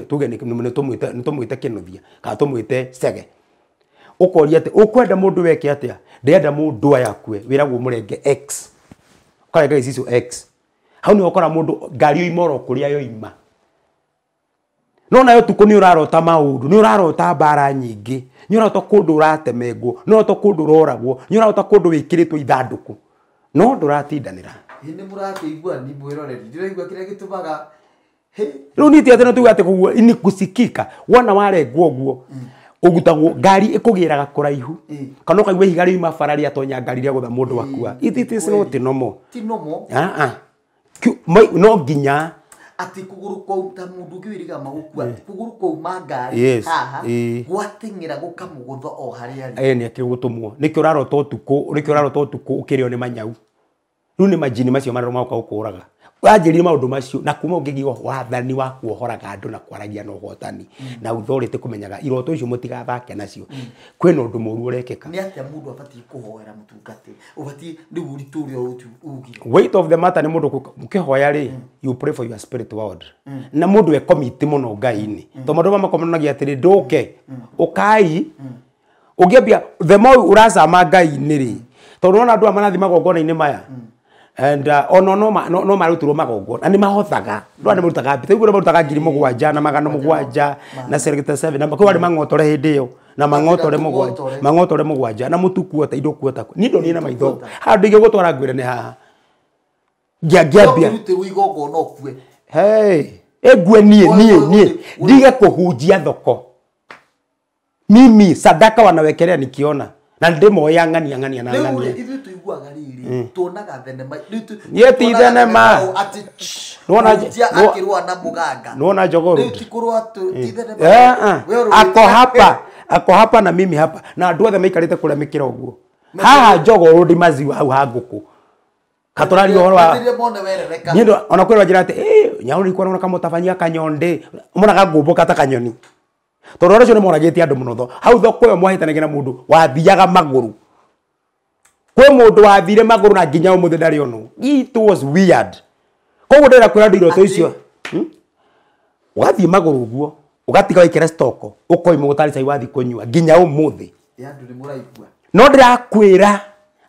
Tuge nĩ tũmwĩte Kĩnuthia kana tũmwĩte Cege. Ũkoria atĩ ũkwenda mũndũ weke atĩa? Ndĩrenda mũndũ aya akue, wĩragwo mũrenge X. Ũkarenga gĩcicio X. Hau nĩho ũkora mũndũ ngari yoima oro kũrĩa yoima. No nayo tukũ nĩ ũrarota maũndũ, nĩ ũrarota mbara nyingĩ, nĩ ũrarota kũndũ ũratemengwo, nĩ ũrarota kũndũ ũroragwo, nĩ ũrarota kũndũ wĩkĩrĩtwo ithandũkũ. No ndũratindanĩra. Ĩ nĩ mũrakĩigua ni mwĩroreri. Ndĩraigua kĩrĩa gĩtũmaga Rĩu niĩ ti atĩ no tuge atĩ kũguo ni kusikika. Wona warengwo ũguo, ũgutagwo ngari ĩkũgĩraga kũraihu. Kana ũkaigua ihiga rĩuma bara rĩatonya ngari rĩagũtha mũndũ akua. It is not normal. Ti normal. Ah ah. No nginya atĩ kũgũrũ kwau ta mũndũ ũngĩ wĩrĩga magũkua kũgũrũ kwauma ngari haha gwateng'era gũkamũgũtha o harĩa arĩ. Nĩ akĩgũtũmwo. Nĩkĩo ũrarota ũtukũ, nĩkĩo ũrarota ũtukũ ũkĩrĩo nĩ manyau. Rĩu nĩ majini macio marĩa magoka gũkũraga. Wanjĩrire maũndũ macio na kuma ũngĩgĩa wathani wa kuohoraga andũ na kwaragia na ũhotani na authority kũmenyaga iroto icio mũtigathake nacio. Kwĩna ũndũ mũru ũrekĩka. Nĩ atĩa mũndũ abatiĩ kũhoera mũtungatĩri? Ũbatiĩ rĩu ũritũ ũrĩa ugire. Weight of the matter nĩ mũndũ ũkĩhoya rĩ, you pray for your spirit world. Na mũndũ e commit mũno Ngai-inĩ. Tondũ maũndũ mamwe makomonagia atĩrĩ ndũke ũkai ũngĩambia the more ũracama Ngai-inĩ rĩ, tondũ wona andũ aya marathiĩ magongona-inĩ maya. And ono no marutirwo magongona na nĩ mahothaga. Andũ aya nĩ marutaga mbia. Rĩu marutaga 7,000 na 700 na 77 na kwĩ arĩa mang'otore hĩndĩ ĩyo na mang'otore mũgwanja, mang'otore mũgwanja na mũtukuota indo kuota. Niĩ ndonire na maitho. Handũ ingĩgũtwara ngwĩre nĩ haha. Ngĩambia. Ũrutĩrwo igongona ũkue. Hey, ĩngue niĩ ndige kũhunjia thoko. Mimi sadaka wanawekelea nikiona. Na ndĩmoya ng'ania ng'ania na ng'ania. Rĩu ithuĩ tũiguaga rĩrĩ, tuonaga thenema. Niĩ ti thenema. Atĩ akĩrũa na mũganga. Nĩwona jogoo. Rĩu ti kũrũa ti thenema. Ako hapa, ako hapa na mimi hapa. Na andũ othe maikarĩte kũrĩa mĩkĩra ũguo. Haha jogoo rũndi maziwa hau ha ngũkũ. Katũraria ũhoro wa niĩ ona kwĩrwo njĩra atĩ nyau nĩ kuona kamũtabania kanyonde. Monaga ngũmbũka ta kanyoni. Tondũ ũcio nĩ moragĩte andũ mũno tho. Hau thoko ĩyo mwahĩtanagia na mũndũ wathiaga magũrũ. Kwĩ mũndũ wathire magũrũ na nginya ũmũthĩ ndarĩ onwo. It was weird. Koguo ndĩrenda kwĩra andũ iroto icio. Ũgathiĩ magũrũ ũguo, ũgatiga waikĩra stoko, ũkoima gũtarĩ cai wathiĩ kũnyua nginya ũmũthĩ. Andũ nĩ mũraigua. No ndĩrakwĩra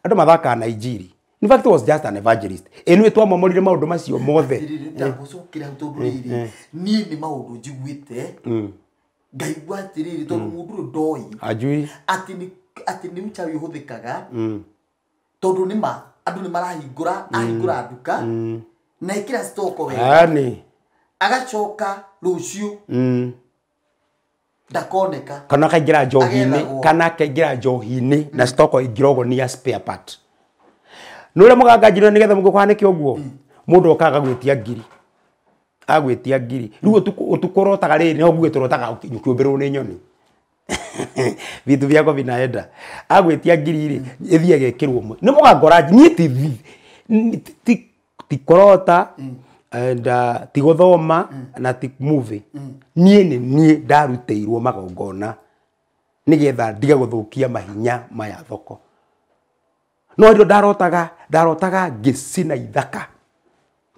andũ mathakaga na injiri. In fact, he was just an evangelist. Ĩnũĩ twamomorire maũndũ macio mothe. Ndagũcokera hau tondũ rĩrĩ, niĩ nĩ maũndũ njiguĩte. Ngaigua atĩrĩrĩ tondũ mũndũ ũyũ ndoĩ. Ajui. Atĩ nĩ uchawi ũhũthĩkaga. Tondũ nĩ ma andũ nĩ marahingũra, ahingũra nduka. Na ĩkĩra stoko wega. Yaani. Agacoka rũciũ. Ndakoneka. Kana akaingĩra njohi-inĩ, kana akaingĩra njohi-inĩ na stoko ĩingĩra ũguo nĩ ya spare part. Nĩ ũrĩa mũganga njirire nĩgetha mũgũkwanĩke ũguo. Mũndũ okaga agwĩtia ngiri. Agwĩtia ngiri. Rĩu ũtukũ ũrotaga rĩrĩ, no ũguo tũrotaga ũkĩũmbĩrwo nĩ nyoni. Vitu vyako vinaenda. Agwĩtia ngiri rĩ, ĩthiĩ ĩgekĩrwo mwe. Nĩ mũgakora niĩ ti kũrota and ti gũthoma na ti movie. Niĩ nĩ niĩ ndarutĩirwo magongona nĩgetha ndige gũthũkia mahinya maya thoko. No ndio ndarotaga ngĩcina ithaka.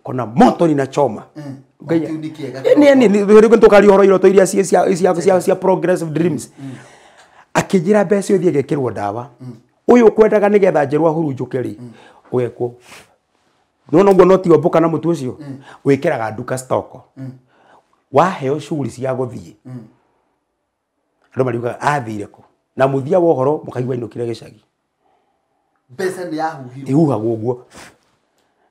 Kona moto ninachoma. Ngai ni kiega. Ni tukaria ũhoro iroto iria cia progressive dreams. Akĩnjĩra mbeca ũthiĩ ĩgekĩrwo ndawa. Ũyũ ũkwendaga nĩgetha njerũ ahurunjũke rĩ, ũgekwo. Nĩwona ũguo noti ombũka na mũtu ũcio, wĩkĩraga nduka stock. Waheo shughuli cia gũthiĩ. Andũ mariugaga athire kũ. Na mũthia wa ũhoro mũkaigua ainũkire gĩcagi. Mbeca nĩ yahuhirwo. Ihuhagwo ũguo.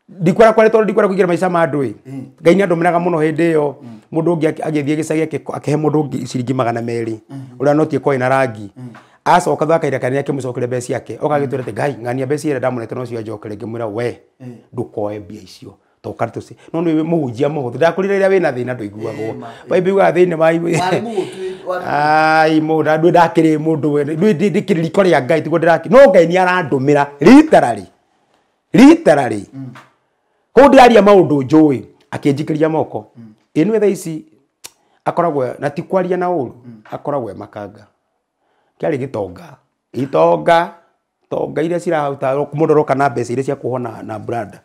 Ndikwenda kware tondũ ndikwenda kũingĩra maica ma andũ ĩ. Ngai nĩ andũmĩraga mũno hĩndĩ ĩyo. Mũndũ ũngĩ agĩthiĩ gĩcagi akĩhe mũndũ ũngĩ ciringi 200. Ũrĩa noti ĩkoragwo ĩna rangi. Acoka thutha wa kahinda kanene akĩmũcokeria mbeca ciake. Oka agĩtwĩra atĩ Ngai ng'ania mbeca iria ndamũnete no cio anjokere. Ngĩmwĩra we ndũkoe mbia icio. Toka tũci. No nĩ mũhunjia mũhũthũ. Ndakwĩrire rĩrĩa wĩna thĩna ndũiguagwo. Bible yugaga thĩinĩ wa Ai mũndũ ndũ ndakĩrĩ mũndũ we. Ndũ ndĩkĩrĩ riko rĩa Ngai tiguo ndĩrakĩ. No Ngai nĩ arandũmĩra literally. Literally. Kũu ndĩraria maũndũ njũĩ akĩnjikĩria moko. Ĩ nĩwe thaa ici akoragwo na ti kwaria na ũru akoragwo e makanga. Kĩarĩ gĩtonga. Itonga tonga iria cirahota mũndũ aroka na mbeca iria cia kuohwo na branda.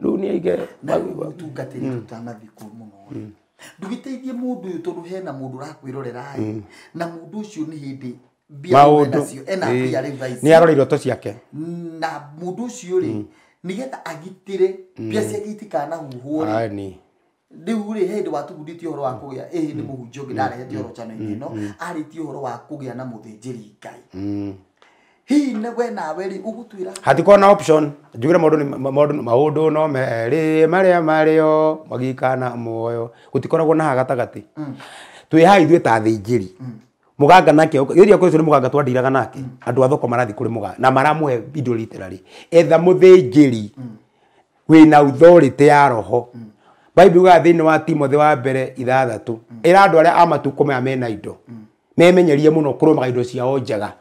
Rĩu nĩ aige mũtungatĩri tũtanathiĩ kũu mũno. Ndũgĩteithie mũndũ ũyũ tondũ hena mũndũ ũrakwĩrorera ĩ. Na mũndũ ũcio nĩ hĩndĩ mbia nacio ena mbia rĩu thaa ici. Nĩ arora iroto ciake. Na mũndũ ũcio rĩ nĩgetha agitĩre mbia ciake itikanahuhwo rĩ. Rĩu rĩ he hĩndĩ watũbundithĩtie ũhoro wa kũgĩa ĩĩ nĩ mũhunjia ũngĩ ndarehete ũhoro channel-inĩ ĩno arĩtie ũhoro wa kũgĩa na mũthĩnjĩri Ngai. Hihi we nawe rĩ ũgũtwĩra hatikorwo na option njugire maũndũ no merĩ marĩa marĩo magikana muoyo gũtikoragwo na haha gatagatĩ. Twĩ haha ithuĩ ta athĩnjĩri. Mũganga nake rĩrĩa kũrĩ nĩ mũganga twandiraga nake andũ a thoko marathiĩ kũrĩ mũganga na maramũhe indo literally. Etha mũthĩnjĩri wĩna authority ya roho. Bible yugaga thĩinĩ wa Timothy wa mbere 6 ĩra andũ arĩa a matukũ maya mena indo memenyerie mũno kũrũmaga indo ciao njega.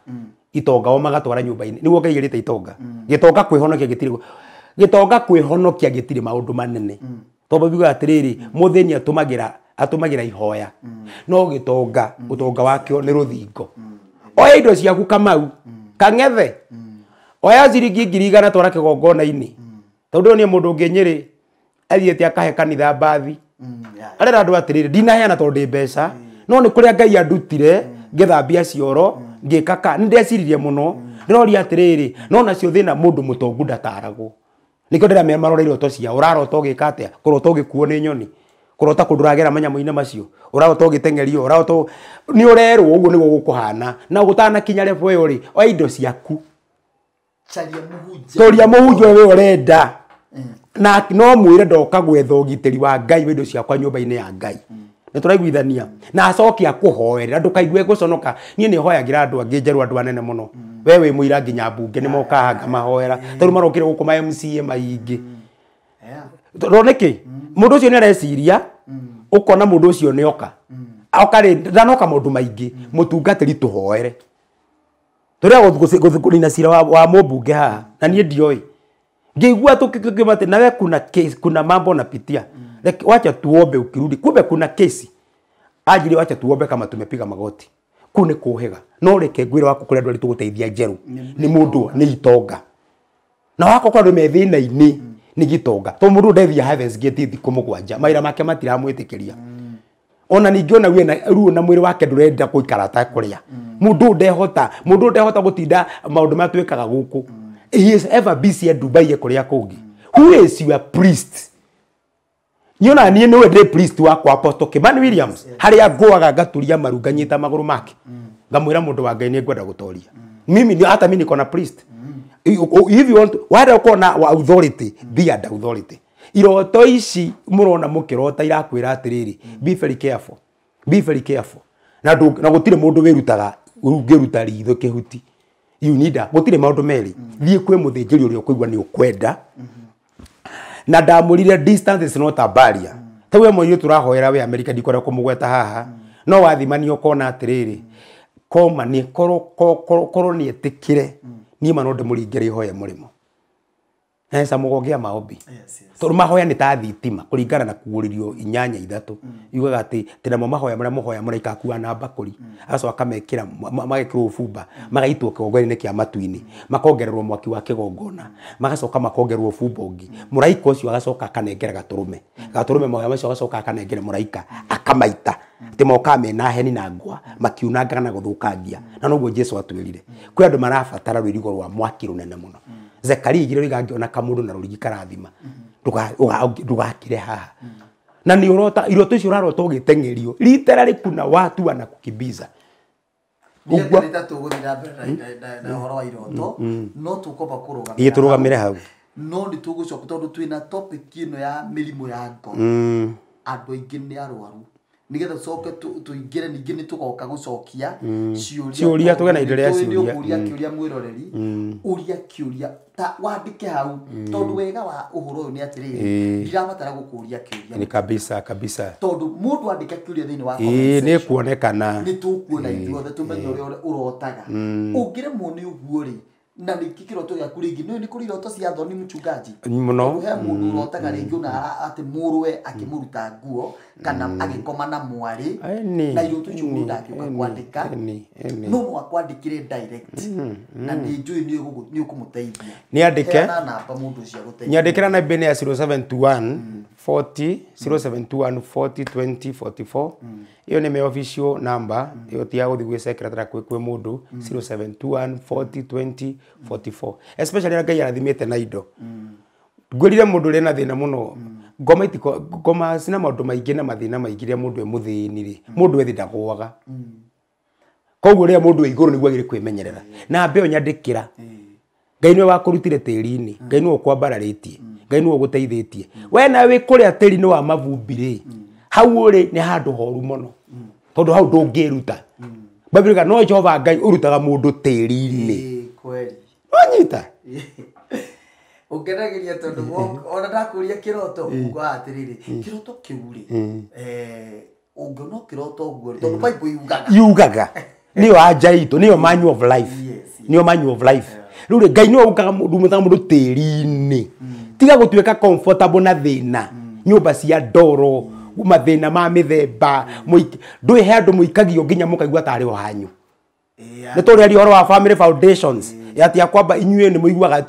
Itonga o magatwara nyũmba-inĩ nĩguo Ngai erĩte itonga. Gĩtonga kwĩhonokia gĩtirĩ gĩtonga kwĩhonokia gĩtirĩ maũndũ manene. Tondũ Bible yugaga atĩrĩrĩ mũthĩni atũmagĩra ihoya. No gĩtonga ũtonga wakĩo nĩ rũthingo. Oya indo ciaku Kamau kang'ethe. Oya ciringi 100,000 twara kĩgongona-inĩ. Tondũ ũyũ nĩ mũndũ ũngĩ Nyĩrĩ athiĩte akahe kanitha mbathi. Arera andũ atĩrĩrĩ ndinaheana tondũ ndĩ mbeca no nĩ kũrĩa Ngai andutire ngĩthambia cioro ngĩka ka nĩ ndeciririe mũno ndĩroria atĩrĩrĩ no nacio thĩna mũndũ mũtongu ndataragwo. Nĩkĩo ndĩramera marore iroto ciao. Ũrarota ũgĩka atĩa? Kũrota ũgĩkuo nĩ nyoni. Kũrota kũndũ ũragera manyamũ-inĩ macio. Ũrarota ũgĩteng'erio. Ũrarota nĩ ũrerwo ũguo nĩguo gũkũhana. Na gũtanakinya level ĩyo rĩ, oya indo ciaku. Caria mũhunjia. Toria mũhunjia ũrĩa ũrenda. Na no mwĩre ndoka gwetha ũgitĩri wa Ngai wa indo ciakwa nyũmba-inĩ ya Ngai. Nĩ tũraiguithania. Na acoke akũhoerera ndũkaigue gũconoka. Niĩ nĩ hoyagĩra andũ angĩ njerũ andũ anene mũno. We wĩ mũira nginya mbunge nĩ mokaga ngamahoera. Tondũ marokire gũkũ ma MCA maingĩ. Tondũ nĩkĩ? Mũndũ ũcio nĩ areciria ũkona mũndũ ũcio nĩ oka. Oka rĩ ndanoka maũndũ maingĩ. Mũtungatĩri tũhoere. Tũrĩa kũnina cira wa mũmbunge haha na niĩ ndioĩ. Ngĩigua tũkĩma atĩ nawe kuna case, kuna mambo napitia. Wacha tuombe ukirudi. Kumbe kuna kesi. Ajiri wacha tuombe kama tumepiga magoti. Kuu nĩ kũhĩga. No reke ngwĩre waku kũrĩa andũ arĩa tũgũteithia njerũ. Nĩ mũndũ nĩ itonga. Na wako kwa andũ me thĩna-inĩ nĩ gĩtonga. Tondũ mũndũ ndethia Heaven's Gate thikũ 7. Mawĩra make matiramwĩtĩkĩria. Ona ningĩ ona wĩna ruo na mwĩrĩ wake ndũrenda gũikara atekũrĩa. Mũndũ ndehota, mũndũ ndehota gũtinda maũndũ marĩa twĩkaga gũkũ. He is ever busy at Dubai kũrĩa kũngĩ. Who is your priest? Niona niĩ nĩwe ndĩ priest wakwa Apostle Kimani Williams. Harĩa ngũaga ngaturia maru nganyita magũrũ make. Ngamwĩra mũndũ wa Ngai nĩ ngwenda gũtoria. Mimi ni hata mimi niko na priest. If you want to, wenda ũkorwo na authority, be under authority. Iroto ici mũrona mũkĩrota irakwĩra atĩrĩrĩ, be very careful. Be very careful. Na gũtirĩ mũndũ wĩrutaga ũngĩruta ritho kĩhuti. You need a gũtirĩ maũndũ merĩ. Thiĩ kwĩ mũthĩnjĩri ũrĩa ũkũigua nĩ ũkwenda. Na ndamũrire distance is not a barrier. Ta we mũirĩtu tũrahoera we America ndikwenda kũmũgweta haha. No wathimania ũkona atĩrĩrĩ, koma nĩ korwo nĩ etĩkĩre niĩ ma no ndĩmũringĩre ihoya mũrĩmo. Esa mũgongea maombi. Tondũ mahoya nĩ ta thitima kũringana na kuurĩrio 8:3 yugaga atĩ namo mahoya marĩa mũhoya mũraika akua na mbakũri agacoka akamekĩra magekĩrwo ũbumba magaitwo kĩgongona-inĩ kĩa matu-inĩ makongererwo mwaki wa kĩgongona magacoka makongererwo ũbumba ũngĩ mũraika ũcio agacoka akanengera gatũrũme gatũrũme mahoya macio agacoka akanengera mũraika akamaita atĩ mokaga mena heni na ngwa makiunangaga na gũthũkangia na noguo Jesu atwĩrire kwĩ andũ marabatara rũirigo rwa mwaki rũnene mũno. Zekaria igire rĩga ngĩona kamũndũ na rũrigi karathima ndugakire haha na nĩ ũrota iroto icio ũrarota ũgĩteng'erio litera kuna watu wanakukimbiza. Ũguo nĩ tũgũthiĩ na mbere na ũhoro wa iroto no tũkwamba kũrũgamĩra ĩĩ tũrũgamĩre hau no nĩ tũgũcoka tondũ twĩna topic ĩno ya mĩrimũ ya ngoro andũ aingĩ nĩ arwaru nĩgetha tũcoke tũingĩre ningĩ nĩ tũgoka gũcokia ciũria tũgĩe na indo rĩa ciũria ũria kĩũria mwĩroreri ũria kĩũria ta wandĩke hau tondũ wega wa ũhoro ũyũ nĩ atĩrĩrĩ ndirabatara gũkũria kĩũria ni kabisa kabisa tondũ mũndũ andĩka kĩũria thĩinĩ wa ĩĩ nĩ kuonekana nĩ tũkuona ithuothe tũmenye ũrĩa ũrotaga ũngĩremwo nĩ ũguo rĩ na nĩkĩ kĩroto gĩaku rĩngĩ nĩ kũrĩ iroto cia thoni mchungaji mũno he mũndũ ũrotaga rĩngĩ ona atĩ mũrũwe akĩmũruta nguo kana agĩkoma na mwarĩ na iroto icio mũndũ ndangĩũka kwandĩka no no akwandĩkĩre direct na nĩ njũĩ nĩ ũkũmũteithia nĩandĩke na namba mũndũ ũcio agũteithia nyandĩkĩra na mbene ya 0721 40 0721 40 20 44 iyo nĩ my official number iyo ti ya gũthiĩ gwĩ secretary kwĩ mũndũ 0721 40 20 44 especially Ngai arathimĩte na indo ngwĩrire mũndũ ũrĩa na thĩna mũno ngoma itiko ngoma cina maũndũ maingĩ na mathĩna maingĩ rĩrĩa mũndũ e mũthĩni rĩ mũndũ ethi ndagũaga koguo rĩrĩa mũndũ e igũrũ nĩguo agĩrĩire kwĩmenyerera na mbeo nyandĩkĩra Ngai nĩwe wakũrutire tĩri-inĩ Ngai nĩwe ũkwambararĩtie Ngai nĩwe ũgũteithĩtie we nawe wĩ kũrĩa tĩri-inĩ wa mavumbi rĩ hau ũrĩ nĩ handũ horu mũno tondũ hau ndũngĩruta Bible no Jehova Ngai ũrutaga mũndũ tĩri-inĩ kweli wanyita ũngenageria tondũ ona ndakũria kĩroto uga atĩrĩrĩ kĩroto kĩu rĩ ũngĩona kĩroto ũguo rĩ tondũ Bible yugaga nĩyo anja itũ nĩyo manual of life nĩyo manual of life rĩu rĩ Ngai nĩwe ũkaga mũndũ tĩri-inĩ tiga gũtuĩka comfortable na thĩna nyũmba cia ndoro mathĩna ma mĩthemba ndũĩ he andũ mũikagio nginya mũkaigua tarĩ o hanyu nĩ tũrĩaria ũhoro wa family foundations yati ya kwamba inyuĩ nĩ mũiguaga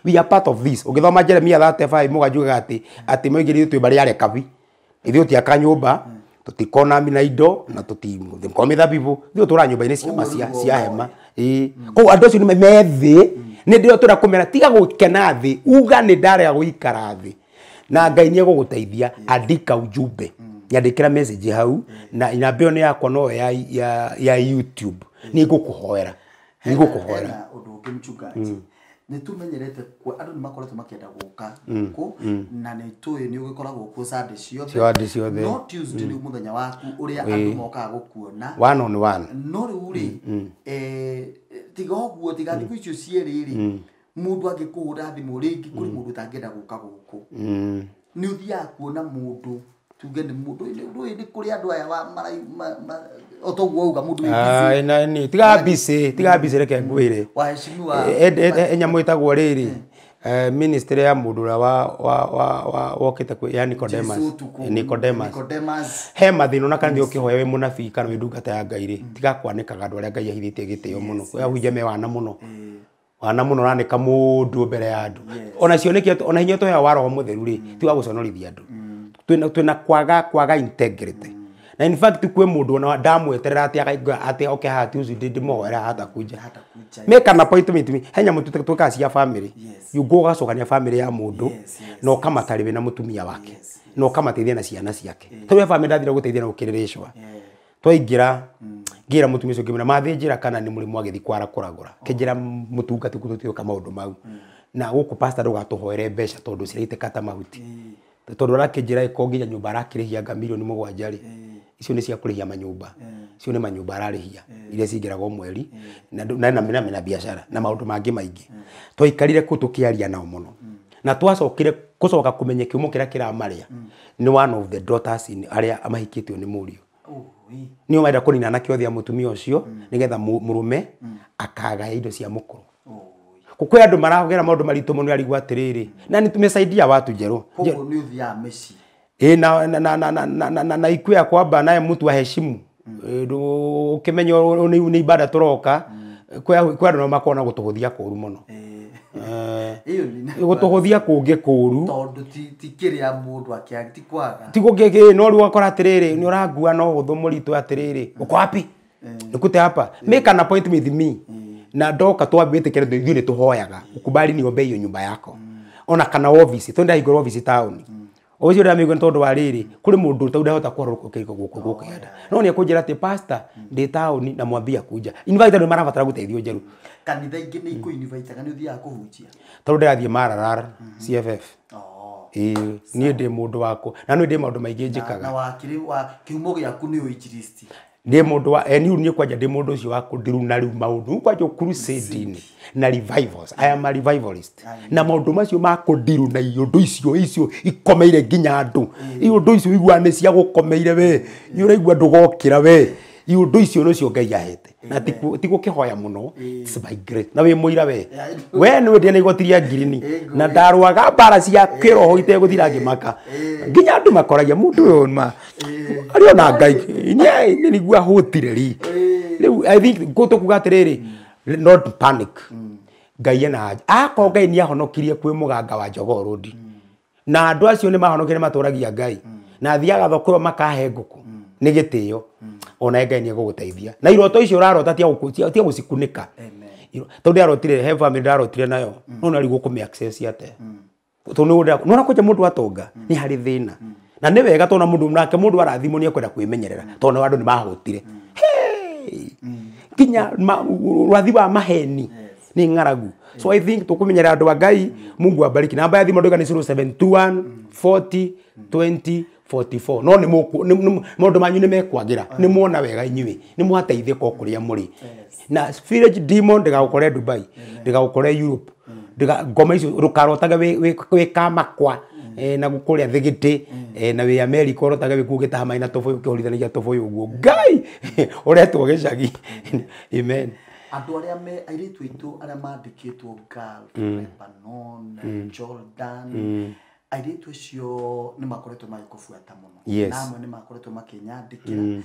we are part of this ũgĩthoma Jeremia 35 mũgajugaga atĩ atĩ moigĩrire twĩ mbarĩ ya Rekabi ithuĩ tũtiaka nyũmba tũtikona na indo na tũtikona mĩthabibũ ithuĩ tũraga nyũmba-inĩ cia hema ĩĩ koguo andũ acio nĩ me thĩ nĩ ndĩo tũrĩa kũmera tiga gũkena thĩ uga nĩ ndarega gũikara thĩ na Ngai nĩ egũgũteithia andika ujumbe nyandĩkĩra message hau na namba ĩyo nĩ yakwa no ya YouTube nĩ ngũkũhoera nĩ ngũkũhoera ũndũ ũngĩ mchungaji nĩ tumenyerete andũ nĩ makoretwo makĩenda gũka gũkũ na nĩ tũĩ nĩ ũgĩkoragwo kuo Sunday ciothe no Tuesday nĩ mũthenya waku ũrĩa andũ mokaga gũkuona one on one no rĩu rĩ tiga ũguo tiga thikũ icio cierĩ rĩ mũndũ angĩkũhũra thimũ rĩngĩ kũrĩ mũndũ ũtangĩenda gũka gũkũ nĩ ũthiaga kuona mũndũ tuge nĩ mũndũ ndũĩ nĩ kũrĩ andũ aya o toguo auga mũndũ wĩ tiga busy tiga busy reke ngwĩre waheshimiwa nyamũ ĩtagwo rĩrĩ ministry ya mũndũ ũrĩa wokĩte ya Nicodemus Nicodemus he mathĩna ona kana ũkĩhoya wĩ mũnabii kana wĩ ndungata ya Ngai rĩ tiga kwanĩkaga andũ arĩa Ngai ahithĩtie gĩtĩo mũno ahunjia me wana mũno wana mũno ũranĩka mũndũ mbere ya andũ ona cio nĩkĩo ona hinya tũheaga wa Roho Mũtheru rĩ ti wa gũconorithia andũ twĩna kwaga integrity na in fact kwĩ mũndũ ona ndamweterera atĩ oke haha Tuesday ndĩmũhoere hatakuja make an appointment he nyamũ twĩkaga cia family you go ũgacokania family ya mũndũ na ũkamatarĩ wĩna mũtumia wake na ũkamateithia na ciana ciake tondũ he family ndathire gũteithia na gũkĩrĩrĩcwa twaingĩra ngĩra mũtumia ũcio ngĩmwĩra mathĩnjĩra kana nĩ mũrĩmũ agĩthiĩ kwara kũragũra kĩnjĩra mũtungati tũtiũka maũndũ mau na gũkũ pastor ndũgatũhoere mbeca tondũ ciraitĩka ta mahuti tondũ arakĩnjĩra ĩko nginya nyũmba arakĩrĩhia nga milioni 7 rĩ icio nĩ cia kũrĩhia manyũmba icio nĩ manyũmba ararĩhia iria cingĩraga o mweri na biacara na maũndũ mangĩ maingĩ twaikarire kũu tũkĩaria nao mũno na twacokire gũcoka kũmenya kĩhumo kĩrĩa kĩramarĩa nĩ one of the daughters arĩa mahikĩtio nĩ mũriũ Nĩo marenda kũnina anake othe a mũtumia ũcio nĩgetha mũrũme akagaya indo cia mũkũrũ. Kwĩ andũ marahũthĩra maũndũ maritũ mũno arigwo atĩrĩrĩ na nĩtumesaidia watu njerũ. Koguo nĩ ũthiaga mĩciĩ. Na ikue ya kwamba naye mtu aheshimu ukimenya nĩ ibada tũroka kwĩ andũ no makorwo na gũtũhũthia kũũru mũno. Gũtũhũthia kũngĩ kũũru tondũ ti kĩrĩa mũndũ akĩaga ti kwaga ti gũkĩ no rĩu ũgakora atĩrĩrĩ nĩ ũrangua no ũhũthũ mũritũ atĩrĩrĩ uko wapi nikute hapa make an appointment with me na ndoka twambĩtĩkĩre ithuĩ nĩ tũhoyaga ukubali niombe hiyo nyumba yako ona kana office twenda hingũra office town ũcio ndamĩigua nĩ tondũ wa rĩrĩ kũrĩ mũndũ tau ndahota kũharũrũka gũkũ gũkĩenda no nĩ ekũnjĩra atĩ pastor ndĩ taũni na mwambia kuja invite andũ marabatara gũteithio njerũ kanitha ingĩ nĩ ikũ-invite-aga nĩ ũthiaga kũhunjia tondũ ndĩrathiĩ Maralal CFF ĩĩ niĩ ndĩ mũndũ wakũ na niĩ ndĩ maũndũ maingĩ njĩkaga na wa kĩhumo gĩaku nĩ ũinjilisti ndĩ mũndũ wa niĩ kwanja ndĩ mũndũ ũcio wa kũndiruna rĩu maũndũ kwanja crusade-inĩ na revivals. I am a revivalist na maũndũ macio ma kũndiruna iũndũ icio ikomeire nginya andũ iũndũ icio igua nĩ cia gũkomeire we ũraigua ndũgokĩra we iũndũ icio nĩcio Ngai ahete na ti gũkĩhoya mũno it's by grace na wĩ mũira we we nĩwe ndĩ na igoti rĩa ngirini na ndarũaga mbara cia kĩroho itegũthira ngĩmaka nginya andũ makoragia mũndũ ũyũ ma arĩ ona Ngai nĩ nĩguo ahũtire ri rĩu I think tũkuga atĩrĩrĩ not panic Ngai ena haja akorwo Ngai nĩ ahonokirie kwĩ mũganga wa Jogoo Road na andũ acio nĩ mahonokire matũragia Ngai na athiaga thoko ĩyo makahe ngũkũ nĩ gĩtĩo ona Ngai nĩ egũgũteithia na iroto icio ũrarota tia gũcikunĩka tondũ ndarotire he family ndarotire nayo no narigwo kũmĩ access atĩa tondũ nĩwona kwanja mũndũ atonga nĩ harĩ thĩna na nĩ wega tondũ mũndũ nake mũndũ arathimwo nĩ ekwenda kwĩmenyerera tondũ andũ nĩ mahũtire nginya ũrathi wa maheni nĩ ng'aragu so I think tũkũmenyerera andũ a Ngai Mungu abariki namba ya thimũ ndauga nĩ 0721 40 20 44 no nĩ maũndũ manyu nĩ mekwagĩra nĩ muona wega inyuĩ nĩ mwateithĩka o kũrĩa mũrĩ na village demon ndĩgagũkore Dubai ndĩgagũkore Europe ngoma icio ndũkarotage wĩ Kamakwa na kũrĩa Thigiti na wĩ America ũrotage wĩ kuo ũgĩtaha maĩ na tũbũyũ ũkĩhũrithanagia tũbũyũ ũguo Ngai ũretwo gĩcagi amen andũ arĩa me airĩtu aitũ arĩa mandĩkĩtwo Gulf Lebanon Jordan airĩtu acio nĩ makoretwo magĩkũbuata mũno na amwe nĩ makoretwo makĩnyandĩkĩra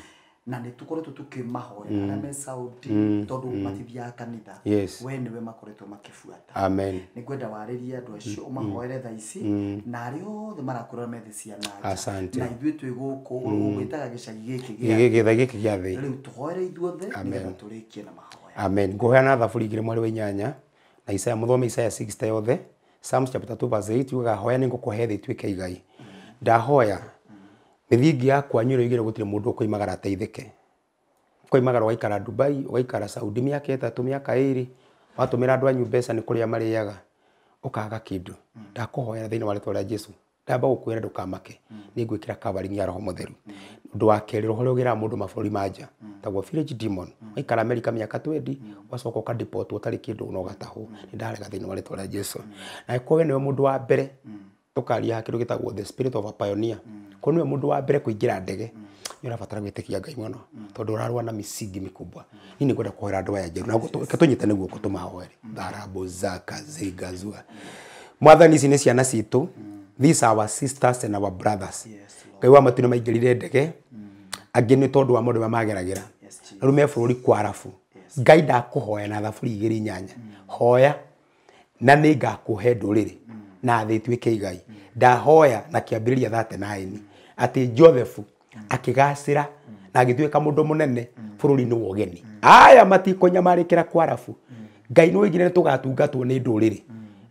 na nĩ tũkoretwo tũkĩmahoya arĩa me Saudi tondũ matithiaga kanitha we nĩwe makoretwo makĩbuata amen nĩ ngwenda warĩrie andũ acio ũmahoere thaa ici na arĩa othe marakorwo methe ciana nja na ithuĩ twĩ gũkũ ũgwĩtaga gĩcagi gĩkĩ gĩa thĩ rĩu tũhoere ithuothe nĩgetha tũrĩkie na mahoya amen ngũhoya na thaburi 2:8 na Isaya mũthome Isaya 60 yothe Psalms chapter 2 verse 8 yugaga hoya nĩ ngũkũhe thĩ ĩtuĩke igai ndahoya mĩthingi yakwa nyũrũ igĩrĩ gũtirĩ mũndũ ũkoimagara ateithĩke ũkoimagara ũgaikara Dubai ũgaikara Saudi mĩaka 3 mĩaka 2 watũmĩra andũ anyu mbeca nĩ kũrĩa marĩaga ũkaga kĩndũ ndakũhoera thĩinĩ wa rĩtwa rĩa Jesu ndamba gũkwĩra ndũkamake nĩ ngwĩkĩra covering ya Roho Mũtheru ũndũ wa kerĩ roho ũrĩa ũgĩraga mũndũ mabũrũri ma nja tagwo village demon waikara America mĩaka 20 ũgacoka ũkadeport ũtarĩ kĩndũ na ũgatahwo nĩ ndarega thĩinĩ wa rĩtwa rĩa Jesu na angĩkorwo we nĩwe mũndũ wa mbere tũkaria kĩndũ gĩtagwo the spirit of a pioneer korwo nĩwe mũndũ wa mbere kũingĩra ndege nĩ ũrabatara gwĩtĩkia Ngai mũno tondũ ũrarũa na misingi mikubwa niĩ nĩngwenda kũhoera andũ aya njerũ na tũnyitane guoko tũmahoere tharabo zaka zigazua mwathani ici nĩ ciana citũ these are our sisters and our brothers Ngai wa matu nĩ maingĩrire ndege angĩ nĩ tondũ wa maũndũ marĩa mageragĩra rĩu me bũrũri kwa arabu Ngai ndakũhoya na thaburi 2:8 hoya na nĩ ngakũhe ndũrĩrĩ na thĩ ĩtuĩke igai ndahoya na kĩambĩrĩria 39 atĩ Joseph akĩgacĩra na agĩtuĩka mũndũ mũnene bũrũri-inĩ wa ũgeni aya matikũnyamarĩkĩra kwa arabu Ngai nĩ oigire nĩ tũgatungatwo nĩ ndũrĩrĩ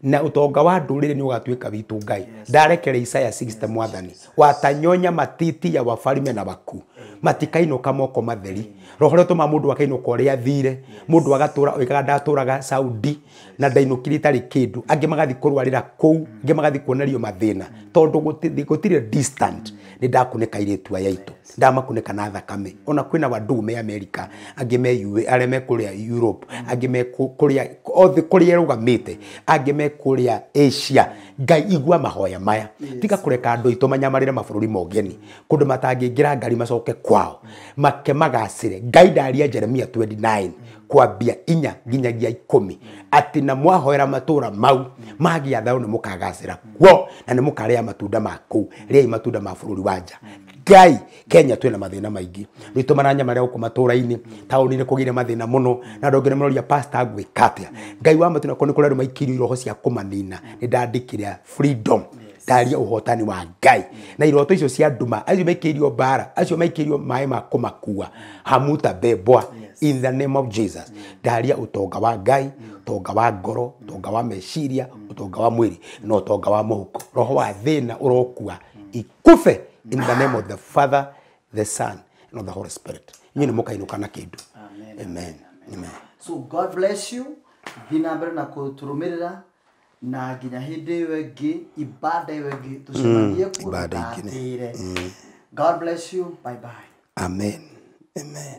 na ũtonga wa ndũrĩrĩ nĩ ũgatuĩka witũ Ngai ndarekere Isaya 60 mwathani watanyonya matiti ya wafalme na wakuu matikainũka moko matheri roho ũrĩa ũtũmaga mũndũ akainũka ũrĩa athire mũndũ agatũra oigaga ndatũraga Saudi na ndainũkire itarĩ kĩndũ angĩ magathiĩ kũrwarĩra kũu angĩ magathiĩ kuonerio mathĩna tondũ gũtirĩ distant nĩ ndakunĩka airĩtu aya aitũ ndamakunĩka na thakame ona kwĩna wandugu me America angĩ me UA arĩa me kũrĩa Europe angĩ me kũrĩa othe kũrĩa ĩrũgamĩte angĩ me kũrĩa Asia Ngai igua mahoya maya tiga kũreka andũ aitũ manyamarĩre mabũrũri ma ũgeni kũndũ matangĩingĩra ngari macoke kwao. Kwao make magacĩre. Ngai ndaria Jeremia 29 kwambia 4 nginyagia 10 atĩ na mwahoera matũra mau magĩa thayũ nĩ mũkagacĩra kuo na nĩ mũkarĩa matunda ma kũu. Rĩai matunda ma bũrũri wa nja. Ngai, Kenya twĩna mathĩna maingĩ, rĩu maranyama gũkũ matũra-inĩ, taũni-inĩ kũgĩire mathĩna mũno, na andũ angĩ nĩ maroria, "Pastor, ngwĩka atĩa?" Ngai wa matũ, nakorwo nĩ kũrĩ andũ maikĩirio iroho cia kũmanina, nĩ ndandĩkĩra freedom, ndaria ũhotani wa Ngai na iroto icio cia nduma. Acio maikĩirio mbara, acio maikĩirio maĩ ma kũmakua, hamuta bebwa in the name of Jesus. Ndaria ũtonga wa Ngai, ũtonga wa ngoro, ũtonga wa meciria, ũtonga wa mwĩrĩ na ũtonga wa mũhuko. Roho wa thĩna ũrokua ikufe in the name of the Father, the Son and of the Holy Spirit. Inyuĩ nĩ mũkainũka na kĩndũ. Amen, amen. So God bless you. Thiĩ na mbere na kũtũrũmĩrĩra na nginya hĩndĩ ĩyo ĩngĩ, ibada ĩyo ĩngĩ tũcemanie kuo. Ibada ingĩ. Ndũgatĩre. God bless you. Bye bye. Amen, amen.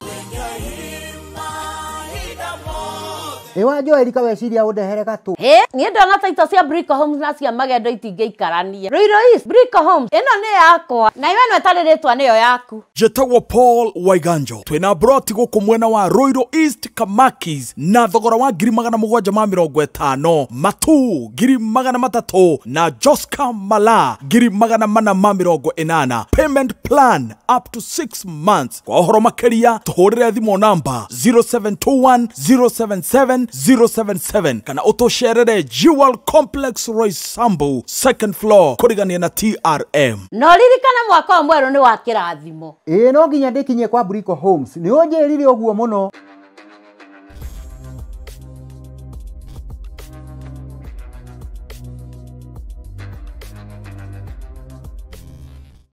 Ĩ wa Joeli, kaweciria ũndehere gatũ. Hĩ, niĩ ndona taito cia Brico Homes na cia magendo itingĩikarania. Ruiru East, Brico Homes ĩno nĩ yakwa na iwe ĩno ĩtarĩ rĩtwa nĩyo yaku. Njĩtagwo Paul Waiganjo. Twĩna broti gũkũ mwena wa Ruiru East Kamakis na thogora wa 750,000, Matu 300,000 na Joska Mala 480,000. Payment plan up to 6 months. Kwa ũhoro makĩria tũhũrĩre thimũ namba 0721 077 077 kana ũtũcerere Jewel Complex, Roysambu, second floor, kũrigania na TRM. Na ũririkane mwaka ũyũ mwerũ nĩ wa kĩrathimo. Ĩĩ, no nginya ndĩkinyie kwa Brico Homes, nĩ ũnjĩrire ũguo mũno.